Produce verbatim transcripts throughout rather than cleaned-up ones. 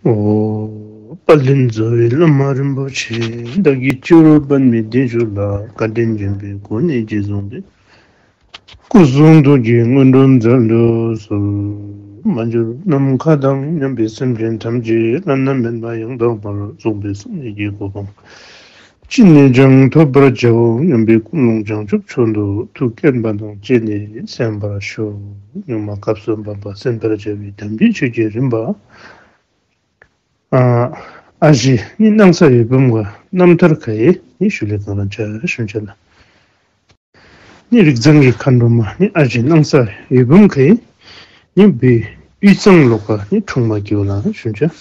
ཨོ། དཔལ་ལྡན་རྫོགས་པའི་བླ་མ་རིན་པོ་ཆེ། བདག་གིས་སྤྱི་བོར་པདྨའི་གདན་བཞུགས་ལ། བཀའ་དྲིན་ཆེན་པོས་གོ་གནས་རྗེས་བཟུང་སྟེ། སྐུ་གསུང་ཐུགས་ཀྱི་དངོས་གྲུབ་མཛད་དུ་གསོལ། མ་གྱུར་ནམ་མཁའ་དང་མཉམ་པའི་སེམས་ཅན་ཐམས་ཅད་བླ་ན་མེད་པ་ཡང་དག་པར་རྫོགས་པའི་སངས་རྒྱས་ཀྱི་གོ་འཕང་ཅི་ནས་ཀྱང་ཐོབ་པར་བྱའོ་སྙམ་པའི་ཀུན་སློང་བྱང་ཆུབ་མཆོག་ཏུ་ཐུགས་བསྐྱེད་པ་དང་བཅས་ནས་གསན་པར་ཞུ། སྙུང་མ་སྐབས་སུ་བབ་པ་གསན་པར་བྱ་བའི་དམ་པའི་ཆོས་ཀྱི་རིམ་པ། ཨ་ཨ་ཞེ་ནི་སྣང་ས་འོད་འབུམ་ག་རྣམ་ཐར་ག་ཡེ་ནི་ཞུ་ལེ་གང་རང་ཆ་ཞུན་ཆ་ལ། ནི་རིགས་བཟང་གི་མཁའ་འགྲོ་མ་ནི་ཨ་ཞེ་སྣང་ས་འོད་འབུམ་ག་ཡེ་ནི་བོད་དབུས་གཙང་ལོགས་ཀ་ནི་འཁྲུངས་མ་གི་ལ་ཞུན་ཆ།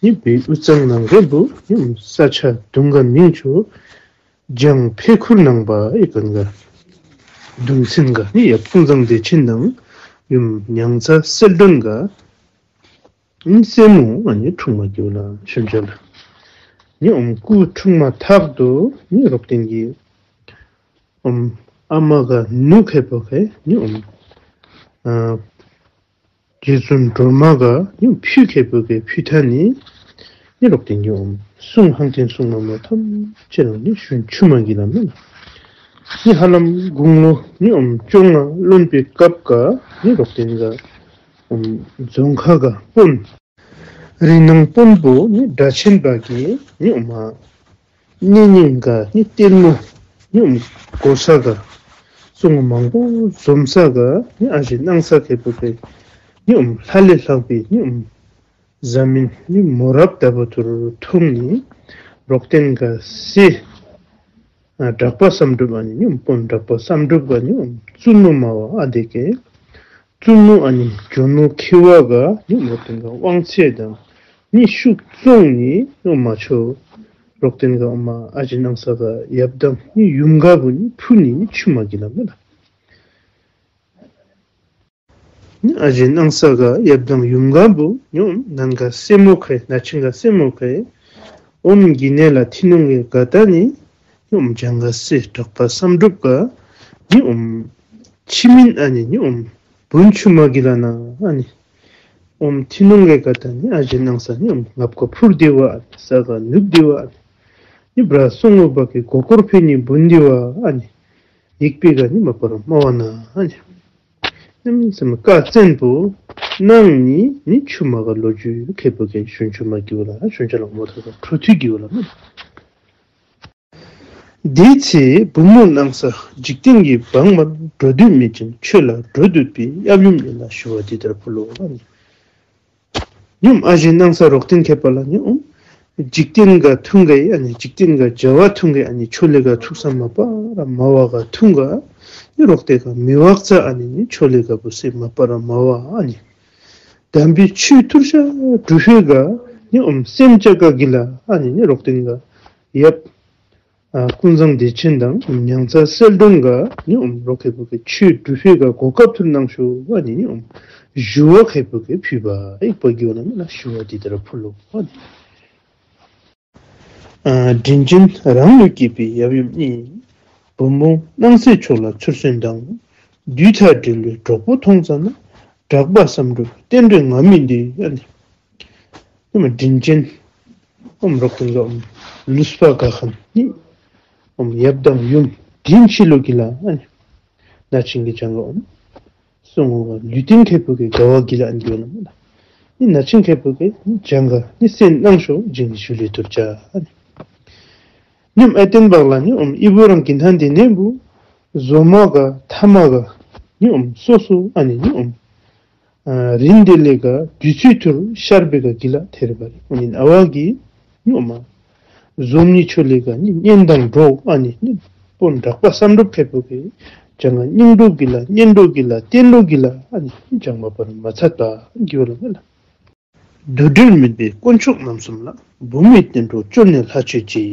ནི་བོད་དབུས་གཙང་ནང་གི་བུ་ནི་ས་ཆ་དུང་ག་མིང་ཆུ། ལྗང་འཕེལ་ཁུར་ནང་པ་ཨི་ཀན་ག་གདུང་སེམས་ག་ནི་ཡབ་ཀུན་བཟང་བདེ་ཆེན་དང་ཡུམ་མྱང་ཚ་གསལ་སྒྲོན་ག་ནི་སྲས་མོ་ཨ་ནི་འཁྲུངས་མ་གྱུར་ལ་ཞུན་ཆ་ལ། ནི་ཨོམ་སྐུ་འཁྲུངས་མ་ཐག་ཏུ་ནི་རོགས་དན་གྱི་ཨོམ་ཨ་མ་ག་ནུ་ཁེ་པོ་ཁེ་ནི་ཨོམ་ཨ་རྗེ་བཙུན་སྒྲོལ་མ་ག་ནི་ཕུ་ཁེ་པོ་ཁེ་ཕུ་ཐ་ནི་ནི་རོགས་དན་གྱི་ཨོམ་གསུང་ཧང་ཐེན་གསུང་མ་མོ་ཐམས་ཅད་ལ་ནི་ཞུན་ཆུ་མ་གི་ལ་མེ་ལ། ནི་ཧ་ལམ་དགུང་ལོ་ནི་ཨོམ་བཅོ་ལྔ་ལོན་པའི་སྐབས་ག་ནི་རོགས་དན་ག་ཨོམ་རྫོང་ཁ་ག་དཔོན། རི་ནང་དཔོན་པོ་ནི་སྒྲ་ཆེན་པ་གི་ནི་ཨོ་མ། གནས་རྙིང་ག་ནི་ལྟད་མོ་ནི་ཨོམ་གོ་ས་ག་སོང་མང་པོ་འཛོམས་ས་ག་ནི་ཨ་ཞེ་སྣང་ས་ཁེ་པོ་པའི་ནི་ཨོམ་ལྷ་ལས་ལྷག་པའི་ནི་ཨོམ་བཟའ་མིན་ནི་མོ་རབ་ལྟ་བུ་ཐུར་ཐུང་ནི་རོགས་དན་ག་སེ། གྲགས་པ་བསམ་གྲུབ་ཨ་ནི་ནི་དཔོན་གྲགས་པ་བསམ་གྲུབ་ག་ནི་བཙུན་མོ་མ་བ་ཨ་དེ་ཀེ། བཙུན་མོ་ཨ་ནི་ཇོ་ནོ་ཁེ་བ་ག་ནི་མོ་དེ་ག་དབང་ཚད་དང་ནི་ཤུགས་བཙོང་ནི་ནོ་མ་ཆོ། རོགས་དན་ག་ཨོ་མ་ཨ་ཅེ་སྣང་ས་ག་ཡབ་དང་ནི་ཡུམ་ག་བུ་ནི་ཕུ་ནི་ནི་ཆུ་མ་གི་ལ་མེ་ལ། ཨ་ཞེ་སྣང་ས་ག་ཡབ་དང་ཡུམ་ག་བུ་ཉོམ་ནན་ག་སེ་མོ་ཁའི་ན་ཆིང་ག་སེ་མོ་ཁའི་ཨོམ་གི་ནེ་ལ་ཐི་ནོང་གི་ག་ཏ་ནི་ཉོམ་ཇང་ག་སེ་དྲག་པ་བསམ་གྲུབ་ག་ཉོམ་ཆི་མིན་ཨ་ནི་ཉོམ་བུན་ཆུ་མ་གི་ལ་ན་ཨ་ནི་ཨོམ་ཐི་ནོང་གི་ག་ཏ་ནི་ཨ་ཞེ་སྣང་ས་ཉོམ་ངབ་ག་ཕུར་དེ་བ་ཨ་ནི་ས་ག་ནུབ་དེ་བ་ཨ་ནི་ཉི་བྲ་སོང་ངོ་བ་གི་གོ་སྐོར་ཕེ་ནི་བུན་དེ་བ་ཨ་ནི་ཡིག་པི་ག་ནི་མ་པར་མ་བ་ན་ཨ་ནི། ནམ་སེམས་ཀ་བཙན་པོ་གནང་ནི་ནི་ཆུ་མ་ག་ལོ་རྒྱུས་ཁེ་པོ་གེ་ཞུན་ཆུ་མ་གི་བ་ལ་ཞུན་ཆ་ལ་མོ་ཐོ་ག་ཁྲོ་ཐུ་གི་བ་ལ་མ། དེའི་ཚེ་བུ་མོ་སྣང་ས་འཇིག་རྟེན་གྱི་བང་མར་འགྲོ་འདོད་མེད་ཅིང་ཆོས་ལ་འགྲོ་འདོད་པའི་ཡབ་ཡུམ་ཡིན་ལ་ཞུ་བ་འདི་ལྟར་ཕུལ་ལོ་ཨ་ནི། ཉོམ་ཨ་ཞེ་སྣང་ས་རོགས་ཏིན་ཁེ་པ་ལ་ཉོམ། འཇིག་རྟེན་ག་ཐུང་ག་ཨ་ནི་འཇིག་རྟེན་ག་བྱ་བ་ཐུང་ག་ཨ་ནི་ཆོ་ལེ་ག་ཐུག་ས་མ་པ་ར་མ་བ་ག་ཐུང་ག་ནི་རོགས་ཏེ་ག་མི་བག་ཚ་ཨ་ནི་ནི་ཆོ་ལེ་ག་བུ་སེ་མ་པ་ར་མ་བ་ཨ་ནི། དམ་པའི་ཆོས་ཐུར་ཤ་གྲུ་ཧེ་ག་ཉོམ་སེམས་ཅ་ག་གི་ལ་ཨ་ནི་ནི་རོགས་ཏིན་ག་ཡབ། ཀུན་བཟང་བདེ་ཆེན་དང་མྱང་ཚ་གསལ་སྒྲོན་ག་ནི་ཨོམ་རོ་ཁེ་པོ་གི་ཆོས་སྒྲུབ་ཧེ་ག་གོ་སྐབས་ཐུར་གནང་ཤོ་བ་ནི་ནི་ཨོམ་ཞུ་བ་ཁེ་པོ་གི་ཕུལ་བ་ཨིག་པ་གི་བ་ན་མི་ལ་ཞུ་བ་དེ་ལྟར་ཕུལ་ལོ་བ་ནི། དྲིན་ཅན་རང་ལུས་སྐྱེས་པའི་ཡབ་ཡུམ་གཉིས། བུ་མོ་སྣང་སྲིད་མཆོག་ལ་ཚུར་གསོན་དང་། བདུད་ཐ་བྲལ་བའི་གྲོགས་པོ་མཐོང་ཙ་ན། གྲགས་པ་བསམ་འགྲུབ་རྟེན་འབྲེལ་ང་མི་འདི་ཨ་ནི། ཨོམ་དྲིན་ཅན། ཨོམ་རོགས་ཏེ་ཨོམ་ལུས་པ་ག་ཁན་ནི། ཨོམ་ཡབ་དང་ཡུམ་དྲིན་ཆི་ལོ་གི་ལ་ཨ་ནི། ན་ཆིང་གི་ཅང་ག་ཨོམ། སོང་ངོ་ག་ལུས་རྟེན་ཁེ་པོ་གི་དགའ་བ་གི་ལ་ཨ་ནི་གི་ལ་མ་ལ། ནི་ན་ཆིང་ཁེ་པོ་གི་ནི་ཅང་ག་ནི་སེན་གནང་ཤོ་ཇིང་གི་ཞུ་ལི་ཐུར་ཅ་ཨ་ནི། ཉམ་ཨེ་ཏེན་བག་ལ་ནི་ཨོམ་ཨི་བོ་རང་གི་ཐན་དེ་ནེ་བུ། ཟོ་མ་ག་ཐ་མ་ག་ནི་ཨོམ་སོ་སོ་ཨ་ནི་ནི་ཨོམ། རིན་དེ་ལས་ཀ་དུས་ཚོད་ཐུར་ཤར་བེ་ཀ་གི་ལ་ཐེར་བ་རེ་ཨོ་ནི་ཨ་བ་གི་ཉོ་མ། ཟོམ་ནི་ཆོ་ལེ་ཀ་ནི་གཉེན་དང་འགྲོགས་ཨ་ནི་ནི་པོ་འདྲག་པ་བསམ་འགྲུབ་ཁེ་པོ་གི་ཅང་ང་སྙིང་འགྲོ་གི་ལ་གཉེན་འགྲོ་གི་ལ་བསྟན་འགྲོ་གི་ལ་ཨ་ནི་ཅང་མ་པར་མ་ཚད་པ་གི་བ་ལ་མེ་ལ། འདུ་འབྲལ་མེད་པའི་དཀོན་མཆོག་རྣམ་གསུམ་ལ། བུད་མེད་བསྟན་འགྲོ་བཅོལ་ནས་ལྷ་ཆོས་ཅི།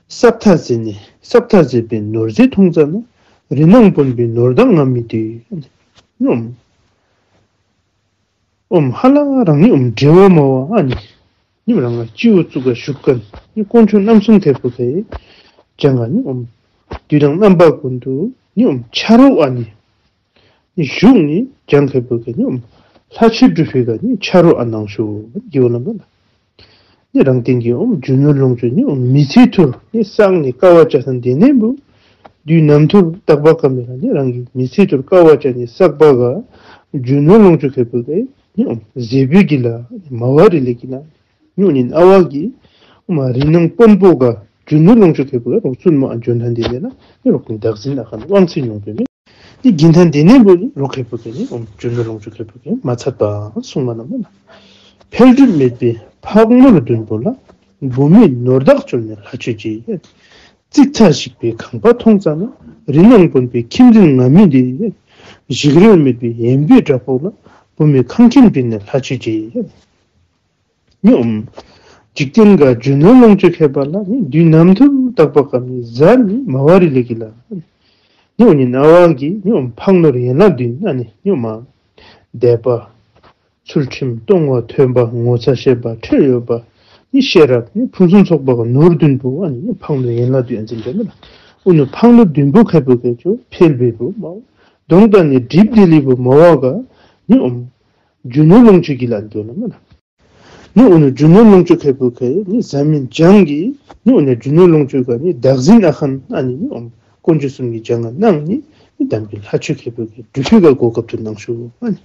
སྲབ་ཐག་ཟེར་ནས་སྲབ་ཐག་ཟེར་བའི་ནོར་རྫས་མཐོང་ཙ་ན། རི་ནང་དཔོན་པོའི་ནོར་བདག་ང་མི་དུས། ཨོམ། ཨོམ་ཧ་ལ་རང་ཉིད་ཨོམ་འབྲེལ་བ་མ་བ་ཨ་ནི། ཉིམ་རང་ང་སྤྱི་བོ་བཙུགས་ཀ་བཞུགས་ཀ་ནི་དཀོན་མཆོག་རྣམ་གསུམ་ཐེབས་པོ་ཁའི། ཅང་ང་ཉིམ་ཨོམ། དུས་དང་རྣམ་པ་ཀུན་ཏུ་ཉིམ་ཨོམ་ཆ་རོགས་ཨ་ནི། ནི་བཞུགས་ནི་ལྗང་ཁེ་པོ་ཁེ་ནི་ཨོམ། ལྷ་ཆོས་སྒྲུབ་པའི་ག་ནི་ཆ་རོགས་ཨ་གནང་ཤོག་གི་འོ་ལ་མ་ལ། ནི་རང་སྟེང་གི་འོམ་རྒྱུ་ནོར་ལོངས་སྤྱོད་ནི་འོམ་མི་ཚེའི་ཐུར་ནི་བསགས་ནི་དཀའ་བ་བཅའ་ས་འདི་ནས་བུ། དུས་ནམ་ཐུར་རྟག་པ་ཀ་མེ་ལ་ནི་རང་གི་མི་ཚེའི་ཐུར་དཀའ་བ་བཅའ་ནི་བསགས་པ་ག་རྒྱུ་ནོར་ལོངས་སྤྱོད་ཁེ་པོ་གེ་ནི་འོམ་ཟས་པོའི་གི་ལ་མ་བ་རི་ལེ་གི་ལ་ནི་འོ་ནི་ཨ་བ་གི་འོ་མ་རི་ནང་དཔོན་པོ་ག་རྒྱུ་ནོར་ལོངས་སྤྱོད་ཁེ་པོ་ག་རོགས་ཚུན་མ་ཨ་འཇོན་ཐང་འདི་ནས་ལ་ནི་རོགས་ཀུན་བདག་འཛིན་ཨ་ཁ་ནི་དབང་ཚེ་ཉུང་པའི་མི། འདི་གིན་ཐན་འདི་ནས་བུ་ནི་རོ་ཁེ་པོ་གེ་ནི་འོམ་རྒྱུ་ནོར་ལོངས་སྤྱོད་ཁེ་པོ་གེ་མ་ཚད་པ་གསུངས་མ་ན་མ་ན། འཕེལ་འགྲིབ་མེད་པའི་ཕག་ནོར་བདུན་པོ་ལ། བུད་མེད་ནོར་བདག་བཅོལ་ནས་ལྷ་ཆོས་བྱེད། ཙིག་ཚ་ཞིག་པའི་ཁང་པ་མཐོང་ཙ་ན། རི་ནང་དཔོན་པོའི་ཁྱིམ་འཛིན་ང་མི་འདི། ཞིག་རལ་མེད་པའི་ཡན་པའི་བྲག་ཕུག་ལ། བུད་མེད་ཁང་ཁྱིམ་བྲིས་ནས་ལྷ་ཆོས་བྱེད། ཉོམ། འཇིག་རྟེན་ག་རྒྱུ་ནོར་ལོངས་སྤྱོད་ཁེ་པ་ལ་ནི་དུས་ནམ་ཐུར་རྟག་པ་ཀ་མི་ཟ་ནི་མ་བ་རི་ལེ་གི་ལ། ཉོ་ནི་ན་བ་གི་ཉོམ་ཕག་ནོར་ཡན་ལག་བདུན་ཨ་ནི་ཉོ་མ། དད་པ། ཚུལ་ཁྲིམས་གཏོང་བ་ཐོས་པ་ངོ་ཚ་ཤེས་པ་ཁྲེལ་ཡོད་པ། ནི་ཤེས་རབ་ནི་ཕུན་སུམ་ཚོགས་པ་ག་ནོར་བདུན་པོ་ཨ་ནི་ཕག་ནོར་ཡན་ལག་བདུན་ཨ་འཛིན་གྱི་མེད་ལ། ཨུ་ནུ་ཕག་ནོར་བདུན་པོ་ཁེ་པོ་ཁེ་ཆོ་འཕེལ་བའི་བུ་མ་བ། གདོང་ལྟ་ནི་སྒྲིབ་བདེ་ལི་བུ་མ་བ་ག་ཉོམ། རྒྱུ་ནོར་ལོངས་སྤྱོད་ཀྱི་ལ་འགྱོ་ན་མ་ན། ནི་འུ་ནུ་རྒྱུ་ནོར་ལོངས་སྤྱོད་ཁེ་པོ་ཁེ་ནི་ཟ་མིན་ཇང་གི་ནི་འུ་ནུ་རྒྱུ་ནོར་ལོངས་སྤྱོད་ག་ནི་བདག་འཛིན་ཨ་ཁན་ཨ་ནི་ནི་འོམ་དཀོན་མཆོག་གསུམ་གྱི་ཇང་ང་གནང་ནི་ནི་དམ་པའི་ལྷ་ཆོས་ཁེ་པོ་ཁེ་སྒྲུབ་ཕུལ་ག་གོ་སྐབས་དུ་གནང་ཤོག་ཨ་ནི།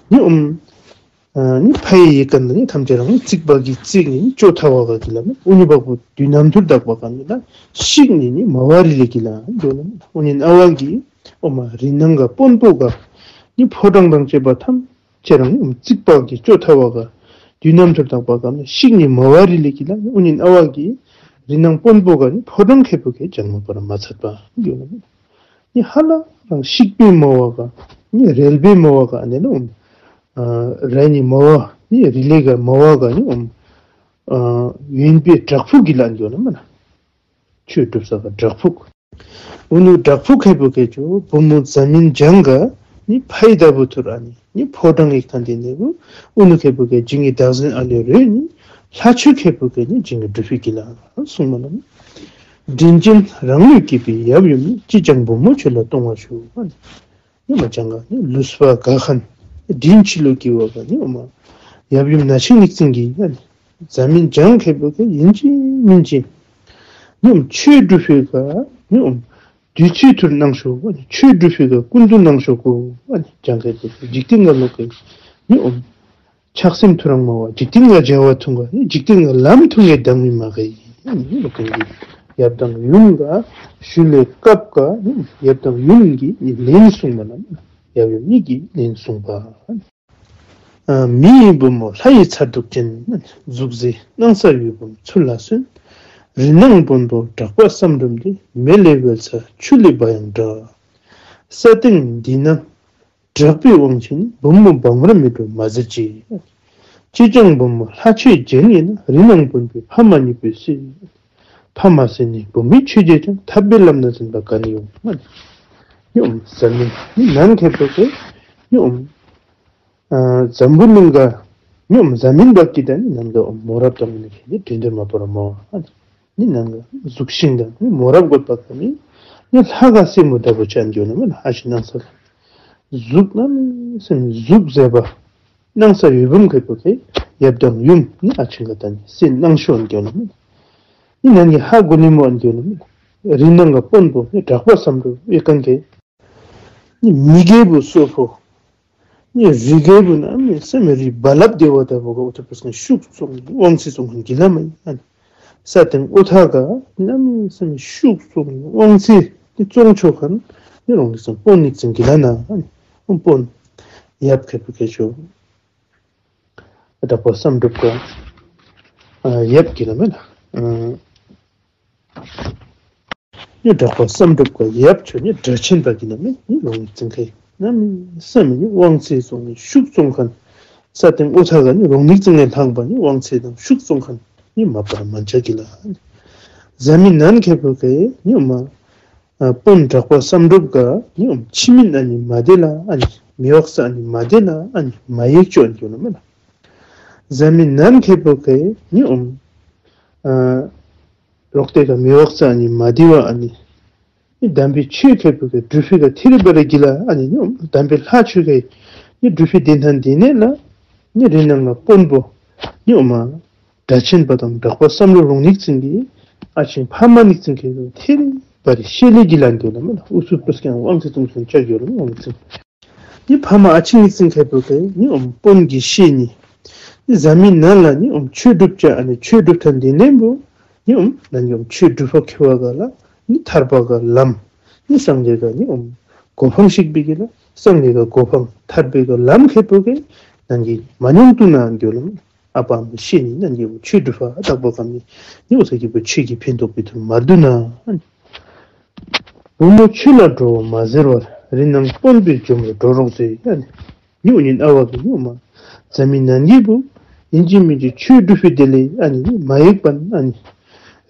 ནི་འོམ་ནི་ཕ་ཡི་ཡི་ཀན་ནི་ཐམས་ཅད་རང་ནི་ཚིག་པ་གི་ཚིག་ནི་ནི་ཅོ་ཐ་བ་ག་གི་ལ་ནི་འུ་ནུ་བག་པོ་དུས་ནམ་ཐུར་དག་པ་ག་ནི་ལ་ཤིག་ནི་ནི་མ་བ་རི་ལི་གི་ལ་འགྱོ་ན་འུ་ནི་ཨ་བ་གི་འོ་མ་རི་ནང་ག་དཔོན་པོ་ག་ནི་ཕོ་བྲང་དང་བཅས་པ་ཐམས་ཅད་རང་ནི་ཚིག་པ་གི་ཅོ་ཐ་བ་ག་དུས་ནམ་ཐུར་དག་པ་ག་ནི་ཤིག་ནི་མ་བ་རི་ལི་གི་ལ་ནི་འུ་ནི་ཨ་བ་གི་རི་ནང་དཔོན་པོ་ག་ནི་ཕོ་བྲང་ཁེ་པོ་ཁེ་ཅང་མ་པ་ར་མ་ཚད་པ་འགྱོ་ན། ནི་ཧ་ལ་རང་ཤིག་པའི་མ་བ་ག་ནི་རལ་པའི་མ་བ་ག་ནི་ལ་འོམ། རལ་ནི་མ་བ་ནི་རི་ལི་ག་མ་བ་ག་ནི་འོམ། ཡོན་པའི་བྲག་ཕུག་གི་ལ་འགྱོ་ན་མ་ན། ཆོས་སྒྲུབ་ས་ག་བྲག་ཕུག་འུ་ནུ་བྲག་ཕུག་ཁེ་པོ་ཁེ་ཆོ་བུ་མོ་ཛ་མིན་ཇང་ག་ནི་ཕ་ཡི་ད་བུ་ཐུར་ཨ་ནི་ནི་ཕོ་བྲང་ཡིག་ཐང་དེ་ནས་བུ་འུ་ནུ་ཁེ་པོ་ཁེ་ཇི་ངི་བདག་འཛིན་ཨ་ལེ་རོས་ནི་ལྷ་ཆོས་ཁེ་པོ་ཁེ་ནི་ཇི་ངི་སྒྲུབ་ཕུག་གི་ལ་གསུངས་མ་ན་མ། དྲིན་ཅན་རང་ལུས་བསྐྱེད་པའི་ཡབ་ཡུམ་ནི། ཅི་ཀྱང་བུ་མོ་ཁྱོད་ལ་གཏོང་བར་ཞུ། ཨ་ནི་ནི་མ་ཅང་ག་ནི་ལུས་པ་ག་ཁན་དྲིན་ཆི་ལོ་གི་བ་ག་ནི་འོ་མ་ཡབ་ཡུམ་ན་ཆིང་ནིག་ཙིང་གི་ཨ་ནི་ཛ་མིན་ཇང་ཁེ་པོ་ཁེ་ཡིན་ཅི་མིན་ཅི་ནི་འོ་ཆོས་སྒྲུབ་ཕེ་ག་ནི་འོ་དུས་ཚོད་ཐུར་གནང་ཤོག་ཨ་ནི་ཆོས་སྒྲུབ་ཕེ་ག་ཀུན་ཏུ་གནང་ཤོག་གོ་ཨ་ནི་ཅང་ཁེ་པོ་ཁེ་འཇིག་རྟེན་ག་ལོ་ཁེ་ནི་འོ། ཆགས་སེམས་ཐུ་རང་མ་བ་འཇིག་རྟེན་ལ་བྱ་བ་ཐུང་ག་ནི་འཇིག་རྟེན་ལ་ལམ་ཐུང་གའི་བདག་མི་མ་ག་ཡིན། ཡབ་དང་ཡུམ་ག་ཞུ་ལས་སྐབས་ག་ཡབ་དང་ཡུམ་གྱི་ལན་གསུངས་པ་ན་ཡབ་ཡུམ་གཉིས་ཀྱི་ལན་གསུངས་པ། མི་ཡི་བུ་མོ་ལྷ་ཡི་མཚར་སྡུག་ཅན། གཟུགས་མཛེས་སྣང་ས་འོད་འབུམ་ཚུལ་ལ་སོན། རི་ནང་དཔོན་པོ་གྲགས་པ་བསམ་འགྲུབ་འདི། མེ་ལས་འོད་ས་ཆུ་ལས་བ་ཡང་འདྲ། ས་སྟེང་འདི་ན། གྲགས་པའི་དབང་ཕྱིན་བུ་མོ་བང་ར་མི་འགྲོ་མ་ཟེར་ཅིག་ཅེ་ཅང་བུ་མོ་ལྷ་ཆོས་རྒྱན་ཡིན་ན་རི་ནང་དཔོན་པོའི་ཕ་མ་གཉིས་པོའི་སྲིད། ཕ་མ་སྲིད་ནི་བུ་མོའི་ཆོས་རྒྱལ་ཀྱང་ཐབས་པའི་ལམ་ན་འཛིན་པ་ག་ནི་ཡོང་མ་ནི། ཉོམ་ཟ་མིན་ནི་ནན་ཁེ་པོ་ཁེ་ཉོམ། འཛམ་བུ་གླིང་ག་ཉོམ་ཟ་མིན་བག་གི་དང་ནི་ནན་ག་མོ་རབ་དང་ནི་ཁེ་དེ་དྲན་དོན་མ་པོ་ར་མོ། ནི་ནང་གི་གཟུགས་ཤིང་དང་ནི་མོ་རབ་དགོས་པ་དང་ནི་ནི་ལྷ་ག་སེ་མོ་ལྟ་བུ་ཅན་འགྱོ་ནི་མིན་ཨ་ཤི་ནང་ས་གཟུགས་རྣམ་སེམས་གཟུགས་མཛེས་པ་སྣང་ས་འོད་འབུམ་གི་བུ་གི་ཡབ་དང་ཡུམ་ནི་ཨ་ཆིང་ག་དང་ནི་སེ་སྣང་ཤོ་འགྱོ་ནི་མིན་ནི་ནང་གི་ཧ་གོ་ནི་མོ་འགྱོ་ནི་མིན་རི་ནང་ག་དཔོན་པོ་ནི་གྲགས་པ་བསམ་འགྲུབ་ཨེ་ཀན་གི་ནི་མི་རྒས་པོ་སོ་ཕོ། ནི་རི་རྒྱལ་པོ་ནི་ཨ་མི་སེམས་རི་རྦ་རླབས་བདེ་བ་ལྟ་བུ་ག་འོ་ཐུ་པུས་ནི་ཤུགས་བཙོང་ནི་དབང་ཚད་བཙོང་མཁན་གྱི་ལ་མ་ཡིན་ཨ་ནི། ས་སྟེང་ཨོ་ཐ་ག་ནི་ཨ་མི་སེམས་ཤུགས་བཙོང་ནི་དབང་ཚད་ནི་བཙོང་ཆོག་མཁན་ནི་རོང་གི་སེམས་དཔོན་ནི་བཙན་གྱི་ལ་ན་ཨ་ནི་དཔོན་ཡབ་ཁེ་པོ་ཁེ་ཆོ་གྲགས་པ་བསམ་འགྲུབ་ག་ཡབ་ཀྱི་ལ་མེད་ལ། ནི་གྲགས་པ་བསམ་འགྲུབ་ཀ་ཡབ་ཆོས་ནི་སྒྲ་ཆེན་པ་གི་ནི་མི་ནི་ལོང་ཙིང་ཁའི་ནི་མི་སེམས་ནི་དབང་ཚད་བཙོང་ནི་ཤུགས་བཙོང་མཁན། ས་སྟེང་ཨོ་ཐ་ག་ནི་རོང་ནིག་ཙིང་ངའི་ལྷག་པ་ནི་དབང་ཚད་དང་ཤུགས་བཙོང་མཁན་ནི་མ་པར་མན་ཆ་གི་ལ། ཟ་མི་ནན་ཁེ་པོ་ཁའི་ནི་མ། དཔོན་གྲགས་པ་བསམ་འགྲུབ་ཀ་ནི་འོམ་ཕྱི་མིན་ཨ་ནི་མ་བདེ་ལ་ཨ་ནི་མི་བག་ས་ཨ་ནི་མ་བདེ་ལ་ཨ་ནི་མ་ཡེག་ཅོ་ཨ་ནི་ཡོད་ན་མ་ལ། ཟ་མི་ནན་ཁེ་པོ་ཁའི་ནི་འོམ། རོག་ཏེ་ཀ་མི་བག་ས་ཨ་ནི་མ་དི་བ་ཨ་ནི། ནི་དམ་པའི་ཆོས་ཁེ་པོ་ཁའི་སྒྲུབ་ཕི་ཀ་ཐི་རི་པ་རི་གི་ལ་ཨ་ནི་ནི་འོམ་དམ་པའི་ལྷ་ཆོས་ཁའི་ ནི་སྒྲུབ་པའི་བདེན་མཐའ་འདི་ནས་ལ། ནི་རི་ནང་ལ་དཔོན་པོ། ནི་འོ་མ། སྒྲ་ཆེན་པ་དང་གྲགས་པ་བསམ་བློ་རུང་ནིག་ཙིང་གི། ཨ་ཆེན་ཕ་མ་ནིག་ཙིང་གི་ཐེ་རི་བ་རི་ཤེ་ལེ་གི་ལ་འདོད་ལ་མ་ལ། ཨུ་ཚུ་པུ་སྐྱང་དབང་ཚེ་ཙུང་ཚུན་ཅག་ཡོད་ལ་མ་དབང་ཚེ། ནི་ཕ་མ་ཨ་ཆེན་ནིག་ཙིང་ཁེ་པོ་གི་ནི་འོ་མ་དཔོན་གི་ཤེ་ནི། ནི་ཟ་མི་ནན་ལ་ནི་འོ་མ་ཆོས་སྒྲུབ་ཅག་ཨ་ནི་ཆོས་སྒྲུབ་ཐ་འདི་ནས་བུ། ནི་འོ་མ་ནན་གི་འོ་མ་ཆོས་སྒྲུབ་པ་ཁེ་བ་ག་ལ། ནི་ཐར་པ་ག་ལམ། ནི་སངས་རྒྱས་ག་ནི་འོ་མ་གོ་འཕང་ཤིག་པི་གི་ལ། སངས་རྒྱས་ག་གོ་འཕང་ཐར་པའི་ག་ལམ་ཁེ་པོ་གི་ནན་གི་མ་ཉུང་དུ་ན་འགྱོ་ལ། ཨ་པ་མི་ཤེས་ནི་ནན་གི་འོ་མ་ཆོས་སྒྲུབ་པ་དག་པ་ག་ནི་ནི་འོ་ས་གི་བུ་ཆོས་ཀྱི་ཕན་ཐོགས་པའི་དུ་མར་དུ་ན། བུ་མོ་ཆོས་ལ་འགྲོ་བ་མ་ཟེར་བར། རི་ནང་དཔོན་པོའི་ཇོ་མོར་འགྲོ་རོགས་ཟེར་ཡ་ནི། ཉུ་ཉིན་ཨ་བ་གི་ཉུ་མ། ཛ་མི་ནན་གི་བུ། ཡིན་གཅིག་མིན་གཅིག་ཆོས་སྒྲུབ་པའི་དེ་ལས་ཨ་ནི་མ་ཡིག་པན་ཨ་ནི།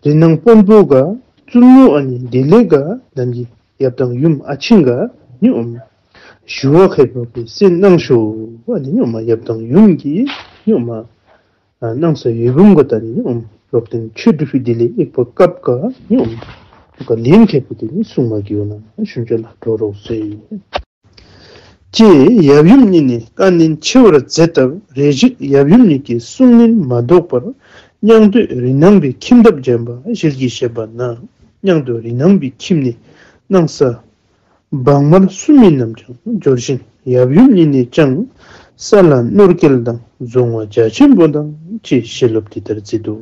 རི་ནང་དཔོན་པོ་ག་བཙུན་མོ་ཨ་ནི་དེ་ལས་ག་ནན་གི་ཡབ་དང་ཡུམ་ཨ་ཆིང་ག་ཉུ་འམ། ཞུ་བ་ཁེ་པོ་གི་སེམས་སྣང་ཤོ་ཨ་ནི་ཉུ་མ་ཡབ་དང་ཡུམ་གི་ཉུ་མ། སྣང་ས་ཡོད་བུམ་གོ་ད་ནི་ཨོམ་རོག་དེན་ཆོས་སྒྲུབ་ཤུལ་དེ་ལས་ཨེག་པ་སྐབས་ཀ་ནི་ཨོམ་ཀ་ལེན་ཁེ་པོ་དེ་ནི་གསུང་མ་གི་ཡོད་ན་ཞུན་ཆ་ལ་འགྲོ་རོགས་ཟེར། ཅེས་ཡབ་ཡུམ་གཉིས་ནས་བཀའ་ནན་ཆེ་བར་མཛད་སྟབས། རེ་ཞིག་ཡབ་ཡུམ་གཉིས་ཀྱི་གསུང་ནན་མ་ལྡོག་པར་སྙིང་འདོད་རི་ནང་པའི་ཁྱིམ་ཐབ་འཇམ་པ་ཞལ་གྱིས་བཞེས་པ་ན། སྙིང་འདོད་རི་ནང་པའི་ཁྱིམ་ནས་སྣང་ས། བག་མར་སུ་མིན་ནམ་ཀྱང་འབྱོར་ཞིང་ཡབ་ཡུམ་གཉིས་ནས་ཀྱང་ས་ལ་ནོར་སྐལ་དང་རྫོང་བ་རྒྱ་ཆེན་པོ་དང་བཅས་ཞལ་སློབ་འདི་ལྟར་མཛད་དོ།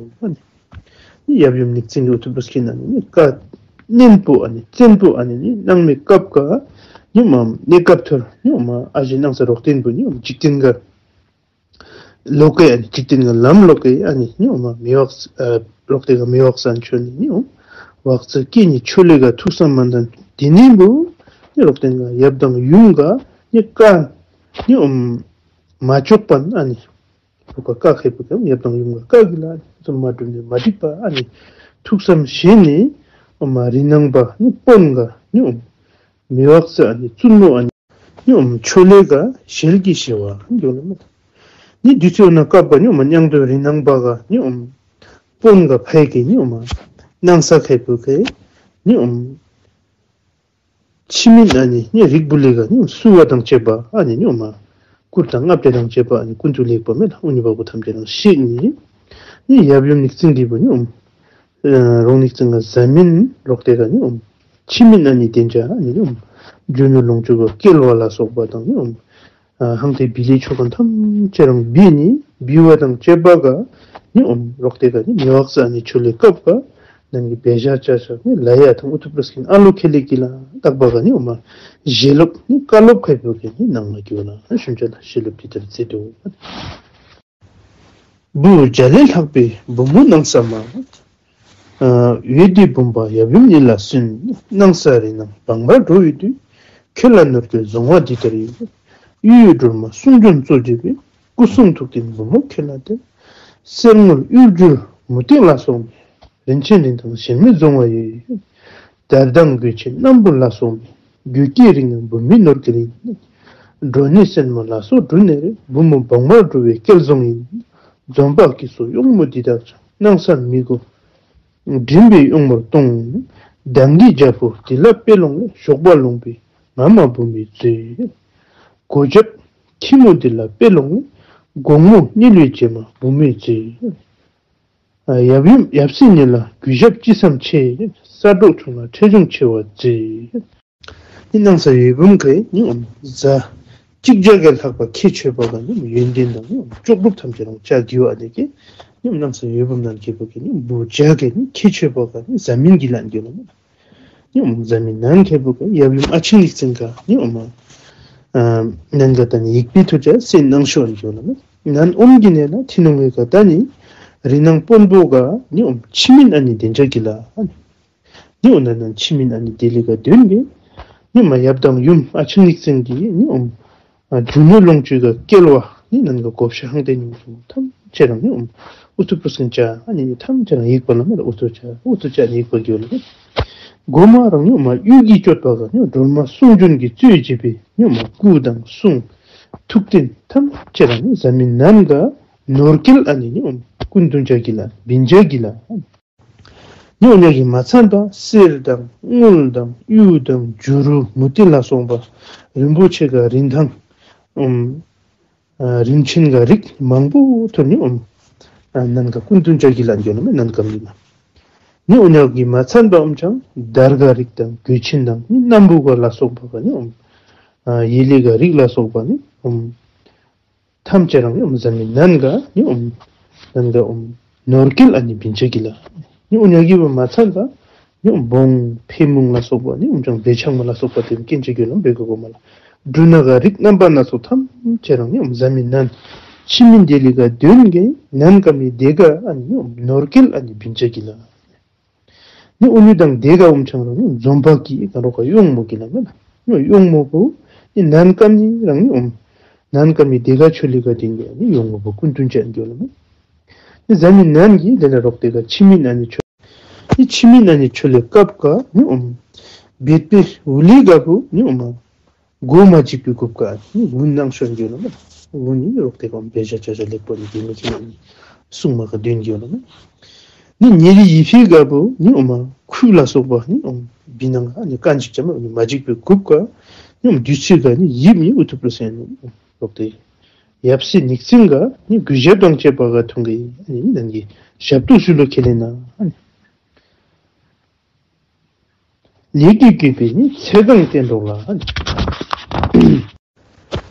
ཡབ་ཡུམ་ནི་ཙིང་གི་ཨུ་ཐུ་པུ་སྐྱིན་ན་ནི་བཀའ་ནན་པོ་ཨ་ནི་བཙན་པོ་ཨ་ནི་ནི་གནང་མི་སྐབས་ཀ་ཉི་མ་གནས་སྐབས་ཐོར་ཉི་མ་ཨ་ཞེ་གནང་ས་རོགས་བརྟན་པོ་ཉི་མ་འཇིག་རྟེན་ག་ལོ་ཀེ་ཨ་ནི་འཇིག་རྟེན་གྱི་ལམ་ལོ་ཀེ་ཨ་ནི་ཉི་འོ་མ་མི་བག་ཨ་ལོག་སྟེ་ག་མི་བག་སན་ཆོད་ནི་ཉི་འོ་བག་ཚ་སྐྱེ་ནི་ཆོད་ལེ་ག་ཐུགས་བསམ་མ་འདང་དེ་ནི་བུ་ཉི་ལོག་སྟེ་ག་ཡབ་དང་ཡུམ་ག་ཉི་ཀ་ཉི་འོ་མ་ཅོག་པན་ཨ་ནི་ལོ་ཀ་ཀ་ཁེ་པོ་ག་ཡབ་དང་ཡུམ་ག་ཀ་གི་ལ་ཉི་ཙམ་མ་གྲུབ་ནི་མ་འགྲིག་པ་ཨ་ནི་ཐུགས་བསམ་བཞེས་ནི་འོ་མ་རི་ནང་པ་ཉི་དཔོན་ག་ཉི་འོ་མ་མི་བག་ཚ་ཨ་ནི་བཙུན་མོ་ཨ་ནི། ཉོམ་ཆོས་ལས་ཀ་ཞལ་གྱིས་བཞེས་པ་འགྱོ་ལ་མེད། ནི་དུས་ཚོད་ན་སྐབས་པ་ཉོམ་མ་མྱང་དོད་རིན་སྣང་པ་ག་ཉོམ་དཔོན་ག་ཕའི་གི་ཉོམ་མ་སྣང་ས་ཁའི་བུ་གའི་ཉོམ་ཕྱི་མིན་ཨ་ནི་ཉོ་རིག་བུ་ལི་ག་ཉོམ་བསུ་བ་དང་བཅས་པ་ཨ་ནི་ཉོམ་མ་སྐུར་དང་ལྔ་བརྒྱ་དང་བཅས་པ་ཨ་ནི་ཀུན་ཏུ་ལེགས་པ་མེད་ལ་ཨུ་ཉི་པ་བུ་ཐམས་ཅད་རང་ཤེས་ནི་ནི་ཡབ་ཡུམ་ནི་བརྩིང་འདི་བུ་ཉོམ། རོང་ནིག་ཙིང་ག་ཟ་མིན་ལོག་སྟེ་ག་ནི་འོམ། ཕྱི་མིན་ཨ་ནི་བདེན་བྱ་ཨ་ནི་འོམ། རྒྱུ་ནོར་ལོངས་སྤྱོད་ག་སྐལ་བ་ལ་སོགས་པ་དང་ནི་འོམ། ཧང་ཏེ་བི་ལི་ཆོ་ག་ཐམས་ཅད་རང་བི་ནི་བི་བ་དང་བཅས་པ་ག་ནི་འོམ། ལོག་སྟེ་ག་ནི་མི་བག་ས་ནི་ཆོ་ལེ་སྐབས་ག་ནང་གི་བེ་ཞ་ཅ་ཤ་ནི་ལ་ཡ་དང་ཨུ་ཐུ་པྲ་སྐིན་ཨ་ལོ་ཁེ་ལེ་ཀི་ལ་བཏགས་པ་ག་ནི་འོམ། ཞེ་ལོབ་ནི་ཀ་ལོབ་ཁའི་བོ་ག་ནི་ནང་ལ་གྱུར་ན་ཤུན་ཅ་ལ་ཞེ་ལོབ་ཏི་ལྟར་བརྩི་དོ། བུ་བརྒྱ་ལས་ལྷག་པའི་བུ་མོ་སྣང་ས་མ། འོད་ལྡན་བུམ་པ་ཡབ་ཡུམ་གཉིས་ལ་སུན། སྣང་ས་རི་ནང་བག་མར་འགྲོ་བའི་དུས། ཁྱོད་ལ་ནོར་སྐལ་བཟང་བ་འདི་ལྟར་ཡོད། གཡུ་ཡི་སྒྲོལ་མ་གསུང་འབྱོན་གཙོ་བྱས་པའི། སྐུ་གསུང་ཐུགས་ལྡན་བུ་མོ་ཁྱོད་ལ་སྟེར། གསེར་དངུལ་གཡུ་བྱུར་མུ་ཏིག་ལ་སོགས་པའི། རིན་ཆེན་རིན་ཐང་གཞན་མེད་བཟང་བ་ཡོད། དར་དང་གོས་ཆེན་སྣམ་བུ་ལ་སོགས་པའི། རྒྱུ་སྐྱེས་རིགས་ལྔ་བུད་མེད་ནོར་སྐལ་ཡིན། འགྲོ་ནི་སྲན་མ་ལ་སོགས་འབྲུ་ནས་རེད། བུ་མོ་བག་མར་འགྲོ་བའི་སྐལ་བཟང་ཡིན། འཛོམས་པ་སྐྱིད་སོགས་གཡོག་མོ་འདི་དག་ཀྱང་། སྣང་སར་མི་དགོས་མགྲིན་པའི་གཡོག་མོར་གཏོང་། གདམས་ངག་རྒྱ་པོ་འདི་ལ་དཔེ་ལོངས་ལས། ཞོགས་པ་ལོངས་པའི་ངར་མ་བུད་མེད་མཛོད། གོ་རྒྱབ་ཁྱི་མོ་འདི་ལ་དཔེ་ལོངས་ལས། དགོང་མོ་གཉིད་ལོས་བྱེད་མ་བུད་མེད་མཛོད། ཡབ་ཡུམ་ཡབ་སྲས་གཉིས་ལ་གུས་ཞབས་ཅི་བསམ་ཆེ། ས་འབྲོག་ཆུང་ལ་ཁྲེལ་གཞུང་ཆེ་བ་མཛོད། ནི་སྣང་ས་ཡོད་བུམ་གའི་ནི་འོམ་ཟ། གཅིག་བརྒྱ་གའི་ལྷག་པ་ཁྱི་མཆོད་པ་ག་ནི་ཡོན་ཏན་དང་ནི་ལྕོགས་གྲུབ་ཐམས་ཅད་རང་ཅག་དགེ་བ་ལས་ཀྱི་ནི་སྣང་ས་ཡོད་བུམ་ནང་གི་བུ་གའི་ནི་བུ་བརྒྱ་གའི་ནི་ཁྱི་མཆོད་པ་ག་ནི་ཟ་མིན་གྱི་ལ་འགྱུར་ལ་ནི། ཉི་འོམ་ཟ་མིན་ནན་ཁའི་བུ་ག་ཡབ་ཡུམ་ཨ་ཆིང་ལིག་ཙིང་ག་ཉི་འོམ། ནན་ག་ད་ནི་ཡིག་པའི་ཐུ་ཅ་སེ་ནང་ཤོ་ཨན་གྱོ་ལ་ནི་ནན་ཨོམ་གྱི་ནས་ལ་ཐི་ནོང་གི་ག་ད་ནི་རི་ནང་དཔོན་པོ་ག་ཉི་འོམ་ཕྱི་མིན་ཨ་ནི་བདེ་འཇགས་ཀྱི་ལ་ཨ་ནི། ཉི་འོ་ན་ནན་ཕྱི་མིན་ཨ་ནི་བདེ་ལི་ག་དོན་གི་ཉི་མ་ཡབ་དང་ཡུམ་ཨ་ཆིང་ལིག་ཙིང་གི་ཉི་འོམ། རྒྱུ་ནོར་ལོངས་སྤྱོད་ཀྱི་སྐལ་བ་ནི་ནང་གི་བགོ་བཤའ་ཧང་ཏེ་ཉུང་སོང་ཐམས་ཅད་རང་ཉུང་ཨུ་ཚུ་པུ་སིན་ཅ་ཨ་ནི་ཐམས་ཅད་རང་ཡིག་པ་ལ་མེད་ལ་ཨུ་ཚུ་ཅ་ཨུ་ཚུ་ཅ་ནི་ཡིག་པ་རྒྱུ་ལ་མེད། མགོ་མ་རང་ཉུང་མ་གཡུལ་གྱི་སྤྱོད་པ་ག་ཉུང་སྒྲོལ་མ་གསུང་རྒྱུན་གྱི་གཙོས་བྱེད་པའི་ཉུང་མ་སྐུ་དང་གསུང་ཐུགས་རྟེན་ཐམས་ཅད་རང་ཉུང་ཟ་མིན་ནམ་ག་ནོར་སྐལ་ཨ་ནི་ཉུང་ཀུན་ཏུ་འཇག་གི་ལ་བིན་འཇག་གི་ལ། ཉོ་ཉག་གི་མ་ཚན་པ་གསེར་དང་དངུལ་དང་གཡུ་དང་བྱུ་རུ་མུ་ཏིག་ལ་སོགས་པ་རིན་པོ་ཆེ་ག་རིན་ཐང་ ཨུམ། ཨ། རིན་ཆེན་ག་རིགས་མང་པོ་ཐོར་ནི་ཨུམ། ཨ། ནན་ག་སྐུ་མདུན་ཅག་གི་ལ་འགྱོ་ལ་མེ་ནན་གམ་ལི་ན། ནི་འུ་ཉག་གི་མ་ཚན་པའམ་ཅང་དར་ག་རིགས་དང་གོས་ཆེན་དང་ནི་སྣམ་བུ་ག་ལ་སོགས་པ་ག་ནི་ཨུམ། ཨ། ཡི་ལི་ག་རིགས་ལ་སོགས་པ་ནི་ཨུམ། ཐམས་ཅད་རང་ནི་ཨུམ་ཟ་མི་ནན་ག་ནི་ཨུམ། ནན་ག་ཨུམ། ནོར་སྐལ་ཨ་ནི་བིན་ཅ་གི་ལ། ནི་ཨུ་ཉག་གི་བ་མ་ཚན་པ། ནི་ཨུམ་བོང་ཕེ་མུང་ལ་སོགས་པ་ནི་ཨུམ་ཅང་བེ་ཆང་མ་ལ་སོགས་པ་དེ་སྐྱེན་ཅ་གི་ལ་བེ་ག་གོ་མ་ལ། འབྲུ་ན་ག་རིགས་རྣམ་པ་སྣ་ཚོགས་ཐམས་ཅད་རང་ནི་ཨུམ་ཟ་མི་ནན། ཕྱི་མིན་དེ་ལི་ག་དོན་གི་ནན་ཀ་མི་དེ་ག་ཨ་ནི་ནི་ཨུམ་ནོར་སྐལ་ཨ་ནི་བིན་ཅ་གི་ལ། ནི་ཨུ་ཉུ་དང་དེ་ག་ཨུམ་ཆང་རང་ནི་འཛོམས་པ་གི་ག་རོ་ག་གཡོང་མོ་གི་ལ་མེ་ན། ནི་གཡོང་མོ་བུ་ནི་ནན་ཀ་མི་རང་ནི་ཨུམ། ནན་ཀ་མི་དེ་ག་ཆོ་ལི་ག་དོན་གི་ནི་གཡོང་མོ་བུ་ཀུན་ཏུན་ཅན་གི་ལ་མེ། ནི་ཟ་མི་ནན་གི་དེ་ལ་རོག་དེ་ག་ཕྱི་མིན་ཨ་ནི་ཆོ། ནི་ཕྱི་མིན་ཨ་ནི་ཆོ་ལི་སྐབས་ཀ་ནི་ཨུམ། བེད་པེ་ཝུ་ལི་ག་བུ་ནི་ཨུམ། མགོ་མ་འཇིག་པའི་རྒྱུད་ཀ་ནི་ཝུན་ནང་ཤོར་འགྱོ་ལ་མེ། ཝུན་ནི་རོག་དེ་གམ་བེ་ཞ་ཅ་ཅ་ལེགས་པོ་ནི་དེ་མི་ཅི་ན་ནི་སྲུང་མ་ག་དོན་འགྱོ་ལ་མེ། ནི་ཉེ་རི་ཡི་ཕི་ག་བུ་ནི་ཨོ་མ་ཁུག་ལ་སོགས་པ་ནི་ཨོ་བི་ནང་ག་ནི་ཀན་ཅིག་ཅ་མ་ནི་མ་འཇིག་པའི་རྒྱུད་ཀ་ནི་ཨོ་བདུད་རྩི་ག་ནི་ཡིབ་ནི་ཨུ་ཐུ་པུ་སེ་ནི་རོག་དེ་ཡབ་སྲས་ཉིག་ཙིང་ག་ནི་གུས་ཞབས་དང་བཅས་པ་ག་ཐུང་གི་ནི་ནང་གི་ཞབས་ཏོག་ཞུ་ལོ་ཁེ་ལེ་ན། ལས་ཀྱིས་བསྐོས་པའི་ནི་ཚེ་གང་བསྟན་འགྲོ་ལ།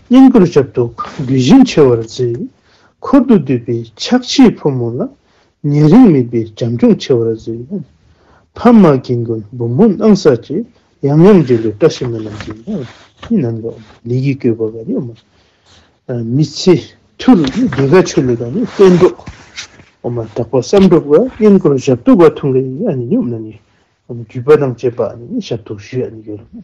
བསྙེན་བཀུར་ཞབས་ཏོག་དགོས་བཞིན་ཆེ་བར་མཛོད། འཁོར་དུ་འདུས་པའི་ཕྱག་ཕྱིའི་ཕོ་མོ་ལ། ཉེ་རིང་མེད་པའི་བྱམས་སྐྱོང་ཆེ་བར་མཛོད། ཕ་མ་རྒན་རྒོན་བུ་མོ་སྣང་ས་བཅས། ཡང་ཡང་མཇལ་བའི་བཀྲ་ཤིས་སྨོན་ལམ་གྱིས། ནི་ནང་ག་ལས་ཀྱིས་བསྐོས་པ་ག་ནི་ཨོ་མ། མི་ཚེ་ཐུར་ནི་དེ་ག་ཆོས་ལུགས་དང་ནི་བསྟན་འགྲོ། ཨོ་མ་དག་པ་བསམ་གྲུབ་ག་བསྙེན་བཀུར་ཞབས་ཏོག་ག་ཐུང་གི་ཨ་ནི་ནི་ཨོ་མ་ནི། ཨོ་མ་བརྒྱུད་པ་དང་བཅས་པ་ཨ་ནི་ནི་ཞབས་ཏོག་ཞུས་ཨ་ནི་ཡོད་ལ།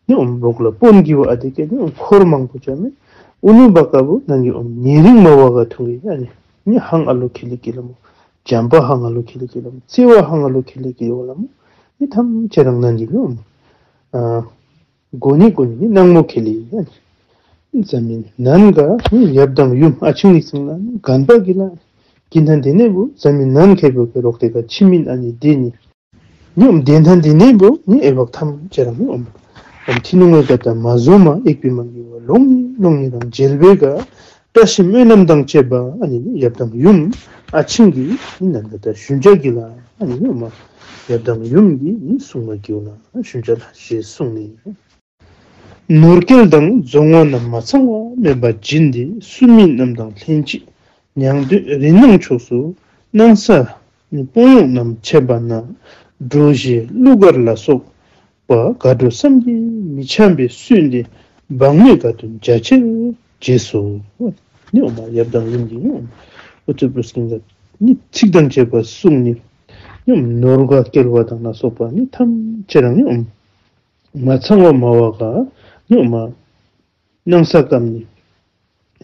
ནི་ཨོ་མ་རོག་ལ་དཔོན་གྱི་བ་ཨ་དེ་ག་ནི་ཨོ་མ་འཁོར་མང་པོ་ཅ་མེ། ཨུ་ནུ་བ་ཀ་བུ་ནང་གི་ཨོ་མ་ཉེ་རིང་མ་བ་ག་ཐུང་གི་ཨ་ནི་ནི་ཧང་ཨ་ལོ་ཁེ་ལི་ཀི་ལ་མོ། འཇམ་པ་ཧང་ཨ་ལོ་ཁེ་ལི་ཀི་ལ་མོ། བརྩེ་བ་ཧང་ཨ་ལོ་ཁེ་ལི་ཀི་ཡོད་ལ་མོ། ནི་ཐམས་ཅད་རང་ནང་གི་ནི་ཨོ་མ། ཨ། གོ་ནི་གོ་ནི་ནི་ནང་མོ་ཁེ་ལི་ཡ། ཙམ་མིན་ནན་ག་ནི་ཡབ་དང་ཡུམ་ཨ་ཆིང་ནི་སིང་ལ་ནི་གན་པ་གི་ལ། གི་ཐན་དེ་ནས་བུ་ཙམ་མིན་ནན་ཁེ་བུ་ཁེ་རོག་དེ་ག་ཕྱི་མིན་ཨ་ནི་དེ་ནི། ནི་ཨོམ་དེ་ཐན་དེ་ནས་བུ་ནི་ཨེ་བག་ཐམས་ཅད་རང་ནི་ཨོམ། ཨོམ་ཐི་ནུ་ངོས་ག་ད་མ་བཟོ་མ་ཨེག་པི་མ་གི་བ་ལོང་ནི་ལོང་ནི་རང་མཇལ་བའི་ག་བཀྲ་ཤིས་སྨོན་ལམ་དང་བཅས་པ་ཨ་ནི་ནི་ཡབ་དང་ཡུམ་ཨ་ཆིང་གི་ནི་ནན་ག་ད་ཞུན་ཅག་གི་ལ་ཨ་ནི་ནི་ཨོམ། ཡབ་དང་ཡུམ་གི་ནི་སྲུང་མ་གི་བ་ལ་ཞུན་ཅག་ལ་ཞེས་གསུངས་ནས། ནོར་སྐལ་དང་རྫོང་བ་རྣམས་མ་ཚང་བ་མེད་པ་སྦྱིན་ཏེ་སུ་མིན་རྣམས་དང་ལྷན་ཅིག་མྱང་འདོད་རིན་སྣང་ཕྱོགས་སུ་སྣང་ས་དཔོན་གཡོག་རྣམས་ཆད་པ་ན། གྲོ་བཞིན་གླུ་གར་ལ་སོགས་པ་དགའ་སྤྲོ་བསམ་གྱིས་མི་ཁྱབ་པས་བསུས་ཏེ་འབངས་མི་དགའ་སྟོན་རྒྱ་ཆེར་བྱས་སོ། ནི་འོ་མ་ཡབ་དང་ཡུམ་གྱི་ནི་འོ་མ་ཨུ་ཚུགས་པུ་སྐྱིན་ག་ནི་ཚིག་དང་བཅས་པ་གསུངས་ནས་ནི་འོ་མ་ནོར་ག་སྐལ་བ་དང་ལ་སོགས་པ་ནི་ཐམས་ཅད་རང་ནི་འོ་མ། མ་ཚང་བ་མ་བ་ག་ཉོ་མ། སྣང་ས་ཀམ་ནི།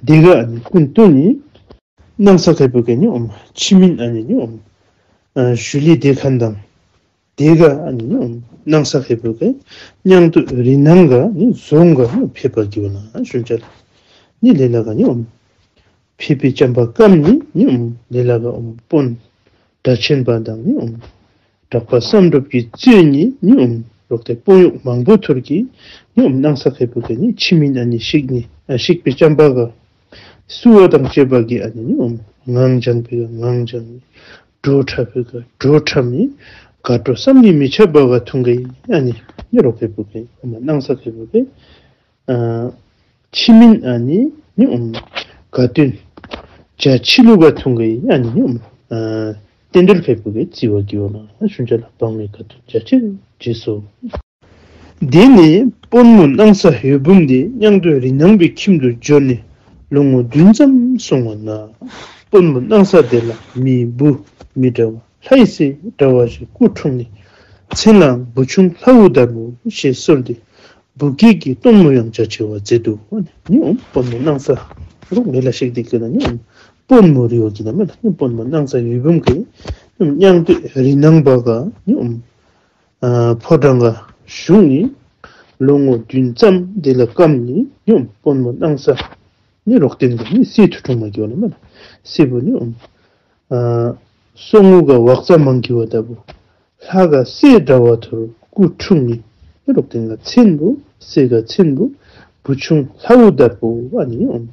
དེ་ག་ཨ་ནི་ཀུན་ཏུ་ནི། སྣང་ས་ཁེ་པོ་གེ་ཉོ་མ། ཕྱི་མིན་ཨ་ནི་ཉོ་མ། ཞུ་ལི་དེ་ཁན་དང་། དེ་ག་ཨ་ནི་ཉོ་མ། སྣང་ས་ཁེ་པོ་གེ། མྱང་དུ་རི་ནང་ག་ནི་རྫོང་ག་ནི་ཕེབས་པ་གི་བ་ན་ཞུན་ཅ་ལ། ནི་ལེ་ལ་ག་ཉོ་མ། ཕེབས་པའི་བྱམས་པ་ཀམ་ནི་ཉོ་མ། ལེ་ལ་ག་འོ་མ་དཔོན། སྒྲ་ཆེན་པ་དང་ནི་འོ་མ། གྲགས་པ་བསམ་གྲུབ་ཀྱི་རྩོད་ནི་ནི་འོ་མ་རོག་ཏེ་དཔོན་གཡོག་མང་པོ་ཐུར་གྱི་ནི་འོ་མ་སྣང་ས་ཁེ་པོ་གེ་ནི་ཕྱི་མིན་ཨ་ནི་ཤིག་ནི་ཨ་ཤིག་པའི་བྱམས་པ་ག་བསུ་བ་དང་བཅས་པ་གི་ཨ་ནི་ནི་འོ་མ་ངང་བྱང་པའི་ག་ངང་བྱང་ནི་བྲོ་འཁྲབ་པའི་ག་བྲོ་འཁྲབ་ནི་དགའ་སྤྲོ་བསམ་གྱིས་མི་ཁྱབ་པ་ག་ཐུང་གི་ཨ་ནི་ནི་རོག་ཁེ་པོ་གེ་འོ་མ་སྣང་ས་ཁེ་པོ་གེ་ཨ། ཕྱི་མིན་ཨ་ནི་ནི་འོ་མ། དགའ་སྟོན། བྱ་ཕྱི་ལུགས་པ་ཐུང་གི་ཨ་ནི་ནི་འོ་མ། རྟེན་འབྲེལ་ཁེ་པོ་གེ་བརྩི་བ་གི་འོ་ན་ཞུན་ཅ་ལ་འབངས་མི་དགའ་སྟོན་བྱ་ཕྱིར་བྱས་སོ། དེ་ནས་དཔོན་མོ་སྣང་ས་འོད་འབུམ་དེ་མྱང་སྟོད་རི་ནང་པའི་ཁྱིམ་དུ་འབྱོར་ནས་ལོ་ངོ་བདུན་ཙམ་སོང་བ་ན། དཔོན་མོ་སྣང་ས་དེ་ལ་མི་བུ་མི་འདྲ་བ། ལྷའི་སྲས་འདྲ་བ་ཞིག་སྐུ་འཁྲུངས་ནས། མཚན་ལའང་བུ་ཆུང་ལྷ་བུ་ལྟ་བུ་ཞེས་གསོལ་ཏེ། བུ་སྐྱེས་ཀྱི་སྟོན་མོ་ཡང་རྒྱ་ཆེ་བ་མཛད་དོ། ནི་འོ་དཔོན་མོ་སྣང་ས་རུ་མེ་ལ་ཤེག་སྟེ་ཀྱི་ན་ནི་འོ་དཔོན་མོ་རི་བོ་གི་ན་མེ་ལ་ནི་དཔོན་མོ་སྣང་ས་འོད་འབུམ་གྱི་མྱང་སྟོད་རི་ནང་པ་ག་ནི་འོ་ཕོ་བྲང་ག་བཞུགས་ནས་ལོ་ངོ་བདུན་ཙམ་དེ་ལ་སྐམ་ནས་ནི་འོ་དཔོན་མོ་སྣང་ས་ནི་རོག་སྟེང་གི་ནི་སྲས་དུ་འཁྲུངས་མ་གི་ན་མེ་ལ་སྲས་པོ་ནི་འོ། སོ་ངུ་ག་བག་ཙ་མང་གི་བ་ལྟ་བུ། ལྷ་ག་སྲས་འདྲ་བ་ཐུར་སྐུ་འཁྲུངས་ནི། རོག་སྟེང་ག་མཚན་བུ་སྲས་ག་མཚན་བུ། བུ་ཆུང་ལྷ་བུ་དར་པོ་ཨ་ནི་ཨོམ།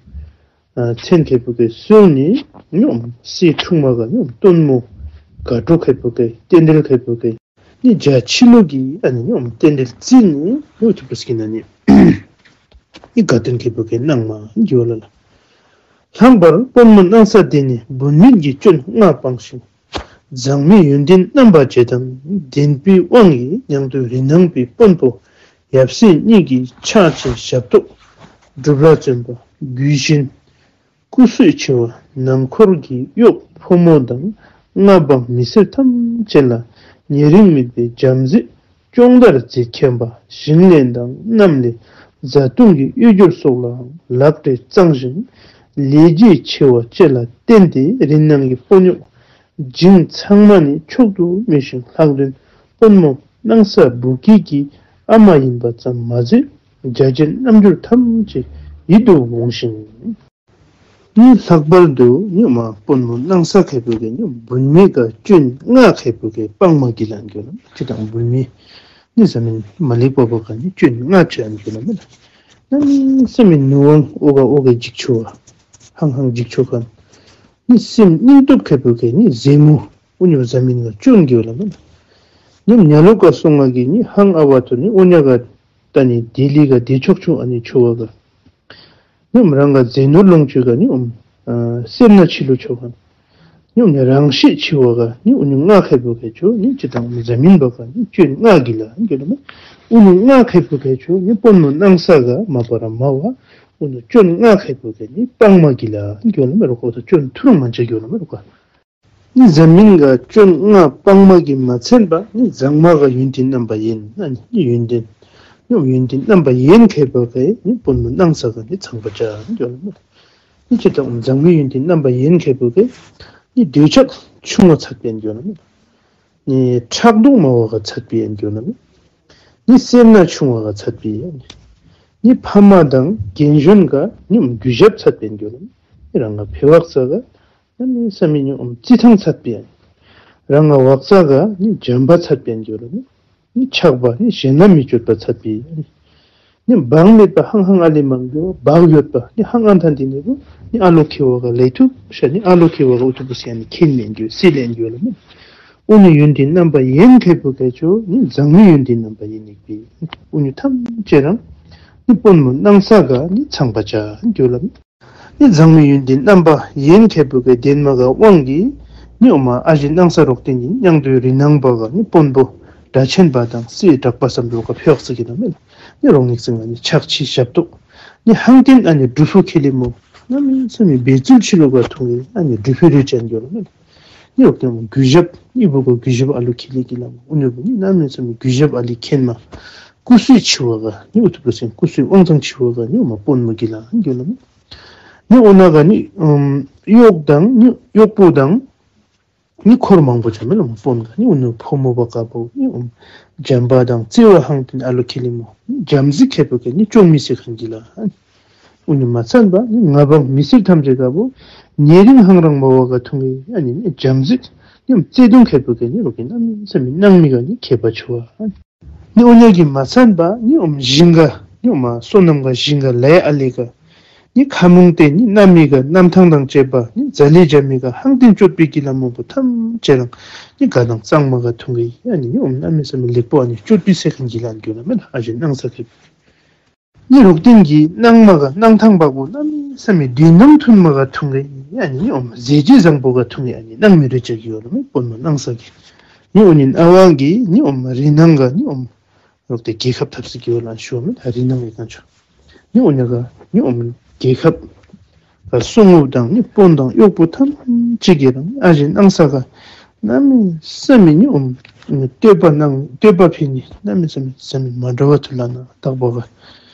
མཚན་མཁས་པོ་གི་སྲོལ་ནི་ཨོམ་སྲས་འཁྲུངས་མ་ག་ནི་ཨོམ་སྟོན་མོ་དགའ་སྤྲོ་མཁས་པོ་གི་རྟེན་འབྲེལ་མཁས་པོ་གི་ནི་རྒྱ་ཆི་ལུ་གི་ཨ་ནི་ཨོམ་རྟེན་འབྲེལ་རྩིས་ནི་ཨོ་ཐུ་པུ་སྐྱིན་ན་ནི་ནི་དགའ་སྟོན་མཁས་པོ་གི་གནང་མ་འགྱོ་ལ་ལ། ལྷག་པར་དཔོན་མོ་སྣང་ས་དེ་ནི་འབུལ་མེད་ཀྱི་སྐྱོན་ལྔ་སྤངས་ཤིང་། མཛངས་མའི་ཡོན་ཏན་རྣམ་པ་བརྒྱད་དང་ལྡན་པའི་དབང་གིས་མྱང་སྟོད་རི་ནང་པའི་དཔོན་པོ་ཡབ་སྲས་གཉིས་ཀྱི་ཕྱག་བྱེད་ཞབས་ཏོག་སྒྲུབ་ལ་བརྩོན་པ་རྒྱུད་བཞིན་སྐུ་བསོད་ཆེ་བ་ནང་འཁོར་གྱི་གཡོག་ཕོ་མོ་དང་མངའ་འབངས་མི་སེར་ཐམས་ཅད་ལ་ཉེ་རིང་མེད་པའི་བྱམས་བརྩེ་སྐྱོང་བརྡར་མཛད་མཁན་པ་ཞིང་ལས་དང་གནམ་ལས་བཟའ་བཏུང་གི་གཡོས་སྦྱོར་སོགས་ལའང་ལག་རྗེས་གཙང་ཞིང་ལས་རྒྱུས་ཆེ་བ་བཅས་ལ་བརྟེན་ཏེ་རི་ནང་གི་སྤོ་ཉོག་ཇིང་ཚང་མ་ནི་མཆོག་ཏུ་མོས་ཤིང་ལྷག་དོན་དཔོན་མོ་སྣང་ས་བུ་སྐྱིད་ཀྱི་ཨ་མ་ཡིན་པ་ཙམ་མ་ཟད་རྒྱ་ཆེན་རྣམ་འགྱུར་ཐམས་ཅད་ཡིད་དུ་འོང་ཞིང་། ནི་ལྷག་པར་དུ་ནི་མ་དཔོན་མོ་སྣང་ས་མཁས་པོ་གི་ནི་འབུལ་མེད་ཀ་སྐྱོན་ལྔ་མཁས་པོ་གི་སྤང་མ་གི་ལ་འགྱོ་ལ་ཅི་དང་འབུལ་མེད་ནི་ཟ་མིན་མ་ལེགས་པ་པོ་ག་ནི་སྐྱོན་ལྔ་ཆ་འགྱོ་ལ་མེད་ལ་ནི་ཟ་མིན་ནུ་དབང་ཨོ་ག་ཨོ་ག་འཇིག་ཆོ་བ་ཧང་ཧང་འཇིག་ཆོ་ག་ནི་སེམས་སྙིང་སྟོབས་མཁས་པོ་གི་ནི་ཟེ་མོ་ཨུ་ཉོ་ཟ་མིན་ང་སྐྱོན་འགྱོ་ལ་མེད་ལ་ནི་ཉ་ལོ་ཀ་སོང་ང་གི་ནི་ཧང་ཨ་བ་ཐོ་ནི་ཨོ་ཉ་ག་ད་ནི་དེ་ལི་ག་དེ་ཆོག་ཆུང་ཨ་ནི་ཆོ་བ་ག་ཉོམ་རང་ག་རྫས་ནོར་ལོངས་སྤྱོད་ག་ནི་ཨོམ། སེར་སྣ་ཆི་ལུ་ཆོ་ག་ཉོམ་ནི་རང་ཤེད་ཆི་བ་ག་ནི་ཨུ་ནི་ལྔ་མཁས་པོ་ག་ཆོ་ནི་ཅི་དང་ཟ་མིན་པ་ག་ནི་སྐྱོན་ལྔ་གི་ལ་འགྱོ་ལ་མེ། ཨུ་ནི་ལྔ་མཁས་པོ་ག་ཆོ་ནི་དཔོན་མོ་སྣང་ས་ག་མ་པ་ར་མ་བ་ཨུ་ནི་སྐྱོན་ལྔ་མཁས་པོ་ག་ནི་སྤང་མ་གི་ལ་འགྱོ་ལ་མེ་རོ་ཁོ་ཐ་སྐྱོན་ཐུ་རུ་མ་འཇའ་འགྱོ་ལ་མེ་རོ་ཁ། ནི་ཟ་མིན་ག་སྐྱོན་ལྔ་སྤང་མ་གི་མ་ཚད་པ་ནི་མཛངས་མ་ག་ཡོན་ཏན་རྣམ་པ་ཡན་ན་ནི་ཡོན་ཏན། ཉོམ་ཡོན་ཏན་རྣམ་པ་ཡན་མཁས་པོ་ག་ནི་དཔོན་མོ་སྣང་ས་ག་ནི་ཚངས་པ་ཅ་འགྱོ་ལ་མེད། ནི་ཅི་དང་མཛངས་མའི་ཡོན་ཏན་རྣམ་པ་ཡན་མཁས་པོ་ག་ནི་འདོད་ཆགས་ཆུང་བ་ཚད་པའི་འགྱོ་ལ་མེད། ནི་ཕྲག་དོག་མ་བ་ག་ཚད་པའི་འགྱོ་ལ་མེད། ནི་སེར་སྣ་ཆུང་བ་ག་ཚད་པའི་ནི་ཕ་མ་དང་རྒན་གཞོན་ག་ཉོམ་གུས་ཞབས་ཚད་པའི་འགྱོ་ལ་མེད། ནི་རང་ག་བེ་བག་ས་ག་ནི་ས་མི་ཉུང་རྩི་ཐང་ཚད་པའི་ཡང་། རང་ང་བག་ས་ག་ནི་འཇམ་པ་ཚད་པའི་འགྱུར་རོ་ནི། ནི་ཆགས་པ་ནི་གཞན་ལ་མི་སྤྱོད་པ་ཚད་པའི་ཡང་། ནི་འབངས་མེད་པ་ཧང་ཧང་ཨ་ལི་མང་རྒྱུ་བག་ཡོད་པ་ནི་ཧང་ཨང་ཐང་དེ་ནི་རུ་ནི་ཨ་ལོ་ཁེ་བ་ག་ལས་ཐུབ་ཤ་ནི་ཨ་ལོ་ཁེ་བ་ག་ཨུ་ཐུ་པུ་སི་ཡ་ནི་ཁེན་མེན་རྒྱུ་སི་ལེན་རྒྱུ་ལ་མི། ཨུ་ནི་ཡོན་ཏན་རྣམ་པ་ཡན་མཁས་པོ་ག་ཆོ་ནི་མཛངས་མའི་ཡོན་ཏན་རྣམ་པ་ཡན་ནིག་པའི་ཨུ་ནི་ཐམས་ཅད་རང་ནི་དཔོན་མོ་སྣང་ས་ག་ནི་ཚངས་པ་ཅ་རྒྱུ་ལ་མི། ནི་མཛངས་མའི་ཡོན་ཏན་རྣམ་པ་ཡན་མཁས་པོ་གི་ལྡན་མ་ག་དབང་གིས་ནི་འོ་མ་ཨ་ཞེ་སྣང་ས་རོག་བརྟན་གྱི་མྱང་སྟོད་རི་ནང་པ་ག་ནི་དཔོན་པོ་སྒྲ་ཆེན་པ་དང་སྲས་གྲགས་པ་བསམ་འགྲོ་ག་ཕེ་ཝག་ཙི་གི་ལ་མེད། ནི་རོག་ནིག་ཙི་ང་ནི་ཕྱག་ཕྱི་ཞབས་ཏོག་ནི་ཧང་ཏིན་ཨ་ནི་སྒྲུབ་ཕུག་ཁེ་ལི་མོ་ནམ་སེ་མི་འབད་རྩོལ་ཕྱི་ལོ་ག་ཐུང་གི་ཨ་ནི་སྒྲུབ་ཕུག་རེ་ཅན་གྱོ་ལ་མེད། ནི་རོག་བརྟན་མོ་གུས་ཞབས་ནི་བུ་གོ་གུས་ཞབས་ཨ་ལུ་ཁེ་ལི་གི་ལ་མོ་ཨུ་ནི་བུ་ནི་ནམ་སེ་མི་གུས་ཞབས་ཨ་ལི་ཁེན་མ་སྐུ་གསོས་ཆི་བ་ག་ནི་ཨུ་ཐུ་པུ་སེན་སྐུ་གསོས་དབང་ཐང་ཆི་བ་ག་ནི་འོ་མ་དཔོན་མོ་གི་ལ་གྱོ་ལ་མེད། ནི་འོ་ན་ག་ནི་ཨམ་གཡོག་དང་ནི་གཡོག་པོ་དང་ནི་འཁོར་མང་པོ་ཅན་མེ་ལ་མོ་དཔོན་ག་ནི་འོ་ནི་ཕོ་མོ་བ་ཀ་པོ་ནི་འོ་འཇམ་པ་དང་བརྩེ་བ་ཧང་ཏིན་ཨ་ལོ་ཁེ་ལི་མོ་འཇམ་གཟིགས་མཁས་པོ་ག་ནི་ཅོང་མི་སེ་ཁན་གི་ལ་འོ་ནི་མ་ཚན་པ་ནི་ང་བང་མི་སེར་ཐམས་ཅད་ཀ་པོ་ཉེ་རིང་ཧང་རང་མ་བ་ག་ཐུང་གི་ཨ་ནི་ནི་འཇམ་གཟིགས་ནི་བརྩེ་དུང་མཁས་པོ་ག་ནི་རོ་གི་ནམ་སེ་མི་སྣང་མི་ག་ནི་མཁས་པ་ཆུ་བ། ནི་འོ་ཉག་གི་མ་ཚན་པ་ནི་འོམ་ཞིང་ག་ནི་འོམ་སོ་ནམ་ག་ཞིང་ག་ལའི་ཨ་ལི་ག་ནི་ཁ་མུང་ཏེ་ནི་གནམ་མི་ག་གནམ་ཐང་དང་བཅས་པ་ནི་ཛ་ལི་ཇ་མི་ག་ཧང་ཏིན་སྤྱོད་པའི་གི་ལ་མོ་པོ་ཐམས་ཅད་རང་ནི་ག་དང་གཙང་མ་ག་ཐུང་གི་ཨ་ནི་ནི་འོམ་གནམ་མི་ས་མི་ལེགས་པོ་ཨ་ནི་སྤྱོད་པའི་སེ་ཁན་གི་ལ་འགྱོ་ལ་མེད་ཨ་ཞེ་སྣང་ས་ཁེབ། ནི་རོག་ཏིང་གི་སྣང་མ་ག་སྣང་ཐང་བག་པོ་གནམ་མི་ས་མི་དུས་ནམ་ཐུན་མ་ག་ཐུང་གི་ཨ་ནི་ནི་འོམ་ཟས་བཅུད་བཟང་པོ་ག་ཐུང་གི་ཨ་ནི་སྣང་མི་རེ་ཅག་གི་ཡོ་ལ་མེད་དཔོན་མོ་སྣང་ས་གི། ནི་འོ་ནི་ཨ་ཝང་གི་ནི་འོམ་རི་ནང་ག་ནི་འོམ་རོག་ཏེ་རྒྱལ་ཁབ་ཐབས་སྲིད་ཀྱི་འོ་ལ་ཤོ་མེད་ད་རི་ནང་གི་གང་ཆོ། ནི་འོ་ཉག་ག་ནི་འོམ་རྒྱལ་ཁབ་ག་སོ་ངོ་དང་ནི་དཔོན་དང་གཡོག་པོ་ཐམས་ཅད་ཀྱི་རང་ཨ་ཞེ་སྣང་ས་ག་གནམ་མི་ས་མི་ནི་འོམ་བསྟོད་པ་གནང་བསྟོད་པ་ཕེ་ནི་གནམ་མི་ས་མི་ས་མི་མ་འགྲོ་བ་ཐུ་ལ་ན་དག་པ་ག་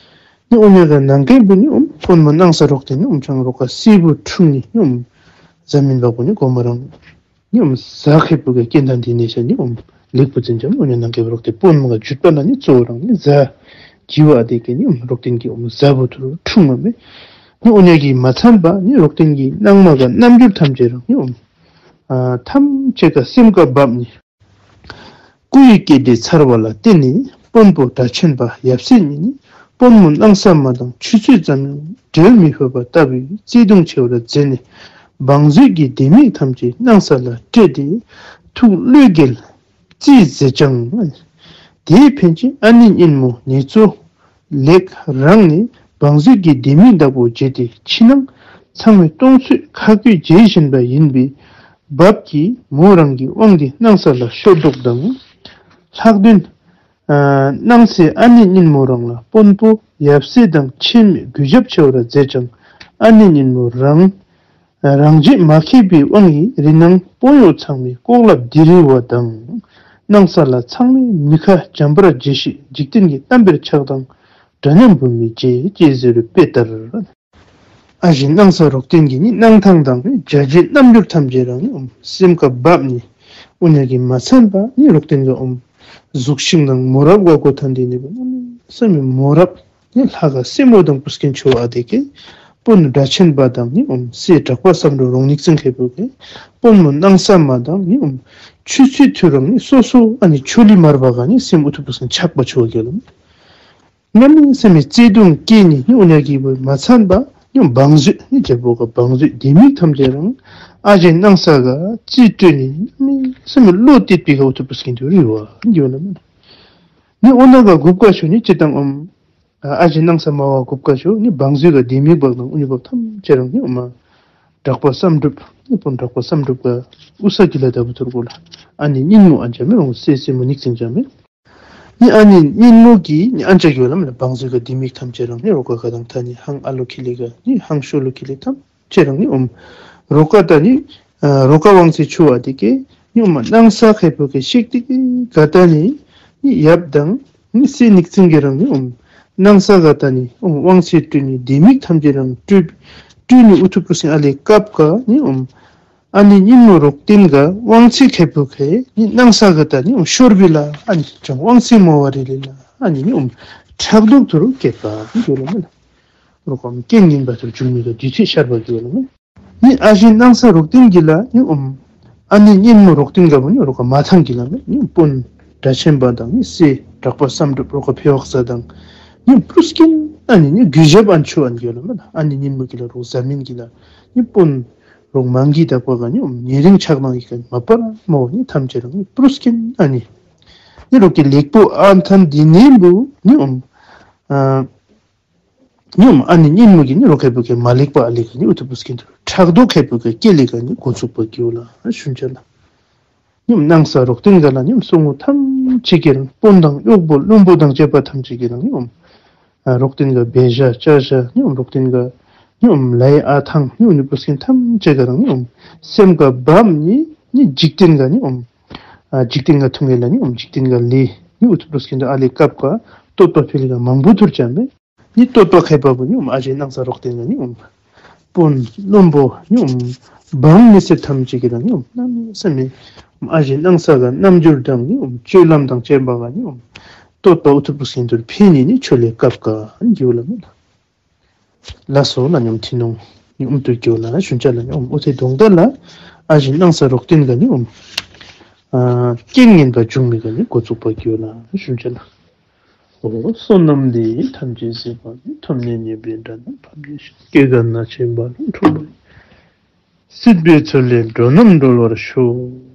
ནི་འོ་ཉག་ག་ནང་ཀེ་བུ་ནི་འོམ་དཔོན་མོ་སྣང་ས་རོག་ཏེ་ནི་འོམ་ཆང་རོག་ག་སི་བུ་ཁྲུང་ནི་ནི་འོམ་ཟ་མིན་བག་པོ་ནི་གོ་མ་རང་། ཉོམ་ཟ་ཁེ་པོ་གི་སྐྱེ་མཐའ་འདི་ནས་ཤ་ཉོམ་ལེགས་པོ་ཙིན་ཅམ་འོ་ཉ་ནང་གི་རོག་ཏེ་དཔོན་མོ་ག་ཇུད་པ་ན་ནི་གཙོ་བོ་རང་ནི་ཟ་གི་བ་དེ་གི་ཉོམ་རོག་ཏིན་གི་འོམ་ཟ་བོ་ཐུ་རུ་ཁྲུང་མ་མེ། ཉོ་འོ་ཉ་གི་མ་ཚན་པ་ནི་རོག་ཏིན་གི་སྣང་མ་ག་རྣམ་འགྱུར་ཐམས་ཅད་རང་ཉོམ་ཐམས་ཅད་ག་སེམས་ག་བབ་ནི། སྐུ་ཡི་སྐྱེ་འདི་ཚར་བ་ལ་བརྟེན་ནས་དཔོན་པོ་གྲྭ་ཆེན་པ་ཡབ་སྲས་ཉིད་ནི་ དཔོན་མོ་སྣང་ས་མ་དང་ཆུ་ཚོད་ཙམ་ཡང་འབྲལ་མི་ཕོད་པ་ལྟ་བུའི་བརྩེ་གདུང་ཆེ་བར་མཛད་ནས། བང་མཛོད་ཀྱི་ལྡེ་མིག་ཐམས་ཅད་སྣང་ས་ལ་སྤྲད་དེ། ཐུགས་བློས་འགེལ་ཅི་མཛད་ཀྱང་། དེའི་ཕན་ཆད་ཨ་ནེ་སྙིང་མོ་ནེ་ཙོ་ལེགས་རང་ནས་བང་མཛོད་ཀྱི་ལྡེ་མིག་བདག་པོ་བྱས་ཏེ། ཕྱི་ནང་ཚང་མས་གཏོང་ཚོད་ཁ་སྐོལ་བྱེད་བཞིན་པ་ཡིན་པས། བབ་ཀྱིས་མོ་རང་གི་དབང་གིས་སྣང་ས་ལ་ཤོར་དོགས་དང་། ལྷག་དོན། ཨ། སྣང་སའི་ཨ་ནེ་སྙིང་མོ་རང་ལ་དཔོན་པོ་ཡབ་སྲས་དང་ཁྱིམ་མིས་གུས་ཞབས་ཆེ་བར་མཛད་ཀྱང་། ཨ་ནེ་སྙིང་མོ་རང་རང་རྗེས་མ་མཁས་པའི་དབང་གིས་རི་ནང་དཔོན་གཡོག་ཚང་མའི་ལྐོག་ལབ་ལྡི་རི་བ་དང་། སྣང་ས་ལ་ཚང་མས་མི་ཁ་འཇམ་པར་བརྗེ་ཞིང་། འཇིག་རྟེན་གྱི་གཏམ་དཔེར་ཆགས་དང་། འདྲ་མཉམ་བུད་མེད་བྱེད་ཅེས་ཟེར་བའི་དཔེ་ལྟར། ཨ་ཞེ་སྣང་ས་རོག་སྟེང་གི་ནི་གནང་ཐང་དང་ནི་བྱ་བྱེད་རྣམ་འགྱུར་ཐམས་ཅད་རང་ནི་ཨོམ་སེམས་ཁ་བབས་ནས། འུ་ཉག་གི་མ་ཚན་པ་ནི་རོག་སྟེང་གི་ཨོམ་གཟུགས་ཤིང་དང་མོ་རབ་བ་གོ་ཐང་དེ་ནི་བུ་ནི་སེམས་མི་མོ་རབ་ནི་ལྷ་ག་སེ་མོ་དང་པུས་ཀན་ཆོ་ཨ་དེ་ཀེ། དཔོན་སྒྲ་ཆེན་པ་དང་ནི་ཨོམ་སྲས་གྲགས་པ་བསམ་འགྲུབ་རོང་ནིག་ཙིང་ཁེ་པོ་ཀེ། དཔོན་མོ་སྣང་ས་མ་དང་ནི་ཨོམ་ཆུ་ཚོད་ཐུ་རང་ནི་སོ་སོ་ཨ་ནི་ཆོ་ལི་མར་བ་ག་ནི་སེམས་ཨུ་ཐུ་པུས་ཀན་ཆགས་པ་ཆོ་གེ་ལ། ང་མི་སེམས་མི་བརྩེ་གདུང་སྐྱེས་ནས་ནི་འུ་ཉག་གི་བུ་མ་ཚན་པ་ནི་བང་མཛོད་ནི་རྒྱལ་པོ་ག་བང་མཛོད་ལྡེ་མིག་ཐམས་ཅད་རང་ཨ་ཞེ་སྣང་ས་ག་རྩིས་སྤྲོད་ནས་ནི་མི་སེམས་མི་བློ་གཏད་པའི་ག་ཨུ་ཐུ་པུས་ཀན་དུ་རི་བ་འགྱོ་ལ་མ། ནི་འོ་ན་ག་དགུ་བཀའ་ཆོས་ནི་སྤྱི་དང་ཨོམ། ཨ་ཞེ་སྣང་ས་མ་བ་དགུ་བཀའ་ཆོས་ནི་བང་མཛོད་ག་ལྡེ་མིག་བག་དང་ཨུ་ཉི་བག་ཐམས་ཅད་རང་ནི་ཨོ་མ། གྲགས་པ་བསམ་འགྲུབ་ནི་དཔོན་གྲགས་པ་བསམ་འགྲུབ་ག་ཨུ་ས་ཀི་ལ་ལྟ་བུ་ཐུར་གོ་ལ། ཨ་ནེ་སྙིང་མོ་ཨན་ཅག་མེ་རོང་སེ་སེ་མོ་ནིག་ཙིང་ཅག་མེ། ནི་ཨ་ནེ་སྙིང་མོ་གི་ནི་ཨན་ཅག་ཡོད་ལ་མེ་ལ་བང་མཛོད་ག་ལྡེ་མིག་ཐམས་ཅད་རང་ནི་རོ་ཀ་ག་དང་ཐ་ནི་ཧང་ཨ་ལོ་ཁི་ལི་ག་ནི་ཧང་ཤོ་ལོ་ཁི་ལི་ཐམས་ཅད་རང་ནི་ཨོམ། རོ་ཀ་ད་ནི་རོ་ཀ་བང་སེ་ཆུ་བ་དེ་ཀེ་ནི་ཨོམ་སྣང་ས་ཁེ་པོ་ཀེ་ཤིག་དེ་ཀེ་ག་ད་ནི་ནི་ཡབ་དང་ནི་སེ་ནིག་ཙིང་གི་རང་ནི་ཨོམ། སྣང་ས་ག་ད་ནི་ཨོམ་བང་སེ་སྤྲུལ་ནི་ལྡེ་མིག་ཐམས་ཅད་རང་སྤྲུལ་སྤྲུལ་ནི་ཨུ་ཐུ་པུ་སིང་ཨ་ལེ་ཀབ་ག་ནི་ཨོམ། ཨ་ནེ་སྙིང་མོ་རོག་སྟེང་ག་དབང་ཚིག་ཁེ་པོ་ཁེ་ནི་སྣང་ས་ག་ད་ནི་ཨོམ་ཤོར་བི་ལ་ཨ་ནེ་ཅང་དབང་ཚིག་མོ་བ་རི་ལི་ལ་ཨ་ནེ་ནི་ཨོམ་ཁྲག་དུག་ཐུ་རུ་སྐྱེད་པ་ནི་གྱོ་ལ་མེ་ལ། རོ་ཀ་ཨོམ་རྐྱེན་ངན་པ་ཐུར་འཇུག་མི་ག་དུས་ཚོད་ཤར་བ་གྱོ་ལ་མེ། ནི་ཨ་ཞེ་སྣང་ས་རོག་སྟེང་གི་ལ་ནི་ཨོམ། ཨ་ནེ་སྙིང་མོ་རོག་སྟེང་ག་བུ་ནི་རོ་ཀ་མ་ཐང་གི་ལ་མེ་ནི་དཔོན་སྒྲ་ཆེན་པ་དང་ནི་སྲས་གྲགས་པ་བསམ་འགྲུབ་རོ་ཀ་ཕེ་བག་ས་དང་ནི་པུས་ཀན་ཨ་ནེ་ནི་གུས་ཞབས་ཨན་ཆུ་ཨན་གྱོ་ལ་མེ་ལ། ཨ་ནེ་སྙིང་མོ་གི་ལ་རོ་ཟ་མིན་གི་ལ་ནི་དཔོན་རོག་མང་གི་དག་པ་ག་ནི་ཨོམ་ཉེ་རིང་ཆགས་ནང་གི་ག་མ་པར་མོ་ནི་ཐམས་ཅད་རང་ནི་པུས་ཀན་ཨ་ནེ་ནི་རོ་ཀི་ལེགས་པོ་ཨན་ཐན་དི་ནེ་བུ་ནི་ཨོམ། ཨ། ཉོམ་ཨ་ནེ་སྙིང་མོ་གི་ནི་རོ་ཁེ་པོ་ཁེ་མ་ལེགས་པ་ཨ་ལེ་ག་ནི་ཨུ་ཐུ་པུས་ཀན་དུ་ཁྲག་དོག་ཁེ་པོ་ཁེ་སྐེ་ལེ་ག་ནི་འགོ་ཚུགས་པ་གྱོ་ལ་ཤུན་ཆ་ལ། ཉོམ་སྣང་ས་རོག་སྟེང་ག་ལ་ཉོམ་སོ་ངོ་ཐམས་ཅད་ཀྱི་རང་དཔོན་དང་གཡོག་པོ་བློན་པོ་དང་བཅས་པ་ཐམས་ཅད་ཀྱི་རང་ཉོམ་རོག་སྟེང་ག་བེ་ཞ་ཅ་ཞ་ཉོམ་རོག་སྟེང་ག་ཉོམ་ལའི་ཨ་ཐང་ཉོམ་ནི་པུས་ཀན་ཐམས་ཅད་ཀ་རང་ཉོམ་སེམས་ག་བབ་ནི་ནི་འཇིག་རྟེན་ག་ཉོམ་འཇིག་རྟེན་ག་ཐུང་ངེ་ལ་ཉོམ་འཇིག་རྟེན་ག་ལེ་ཉོམ་ཨུ་ཐུ་པུས་ཀན་དུ་ཨ་ལེ་ཀབ་ག་ཏོ་ཏོ་ཕི་ལི་ག་མང་པོ་ཐུར་ཅམ་པེ། ནི་ཏོ་ཏོ་ཁེ་པ་བུ་ནི་ཨོམ་ཨ་ཞེ་སྣང་ས་རོག་སྟེང་ནི་ཨོམ། དཔོན་བློན་པོ་ནི་ཨོམ། འབངས་མི་སེར་ཐམས་ཅད་ཀྱི་རང་ནི་ཨོམ་གནམ་མེད་ས་མེད། ཨོམ་ཨ་ཞེ་སྣང་ས་ག་རྣམ་འགྱུར་དང་ནི་ཨོམ་སྤྱོད་ལམ་དང་བཅས་པ་ག་ནི་ཨོམ། ཏོ་ཏོ་ཨུ་ཐུ་པུས་ཀན་དུ་ཕེ་ནི་ནི་ཆོ་ལེ་ཀབ་ཀ་ནི་གྱོ་ལ་མེ་ལ། ལ་སོ་ལ་ཉོམ་ཐི་ནོང་ནི་ཨོམ་དུ་གྱོ་ལ་ཤུན་ཆ་ལ་ནི་ཨོམ་ཨུ་ཐེ་གདོང་ད་ལ་ཨ་ཞེ་སྣང་ས་རོག་སྟེང་ག་ནི་ཨོམ། རྐྱེན་ངན་པ་འབྱུང་མི་ག་ནི་འགོ་ཚུགས་པ་གྱོ་ལ་ཤུན་ཆ་ལ། འོ་བསོད་ནམས་འདི་ཡིས་ཐམས་ཅད་གཟིགས་པ་ཉིད། ཐོབ་ནས་ཉེས་པའི་དགྲ་རྣམས་ཕམ་བྱས་ཤིང་། སྐྱེ་རྒ་ན་འཆིའི་རྦ་ཀློང་འཁྲུགས་པ་ཡི། སྲིད་པའི་མཚོ་ལས་འགྲོ་རྣམས་སྒྲོལ་བར་ཤོག།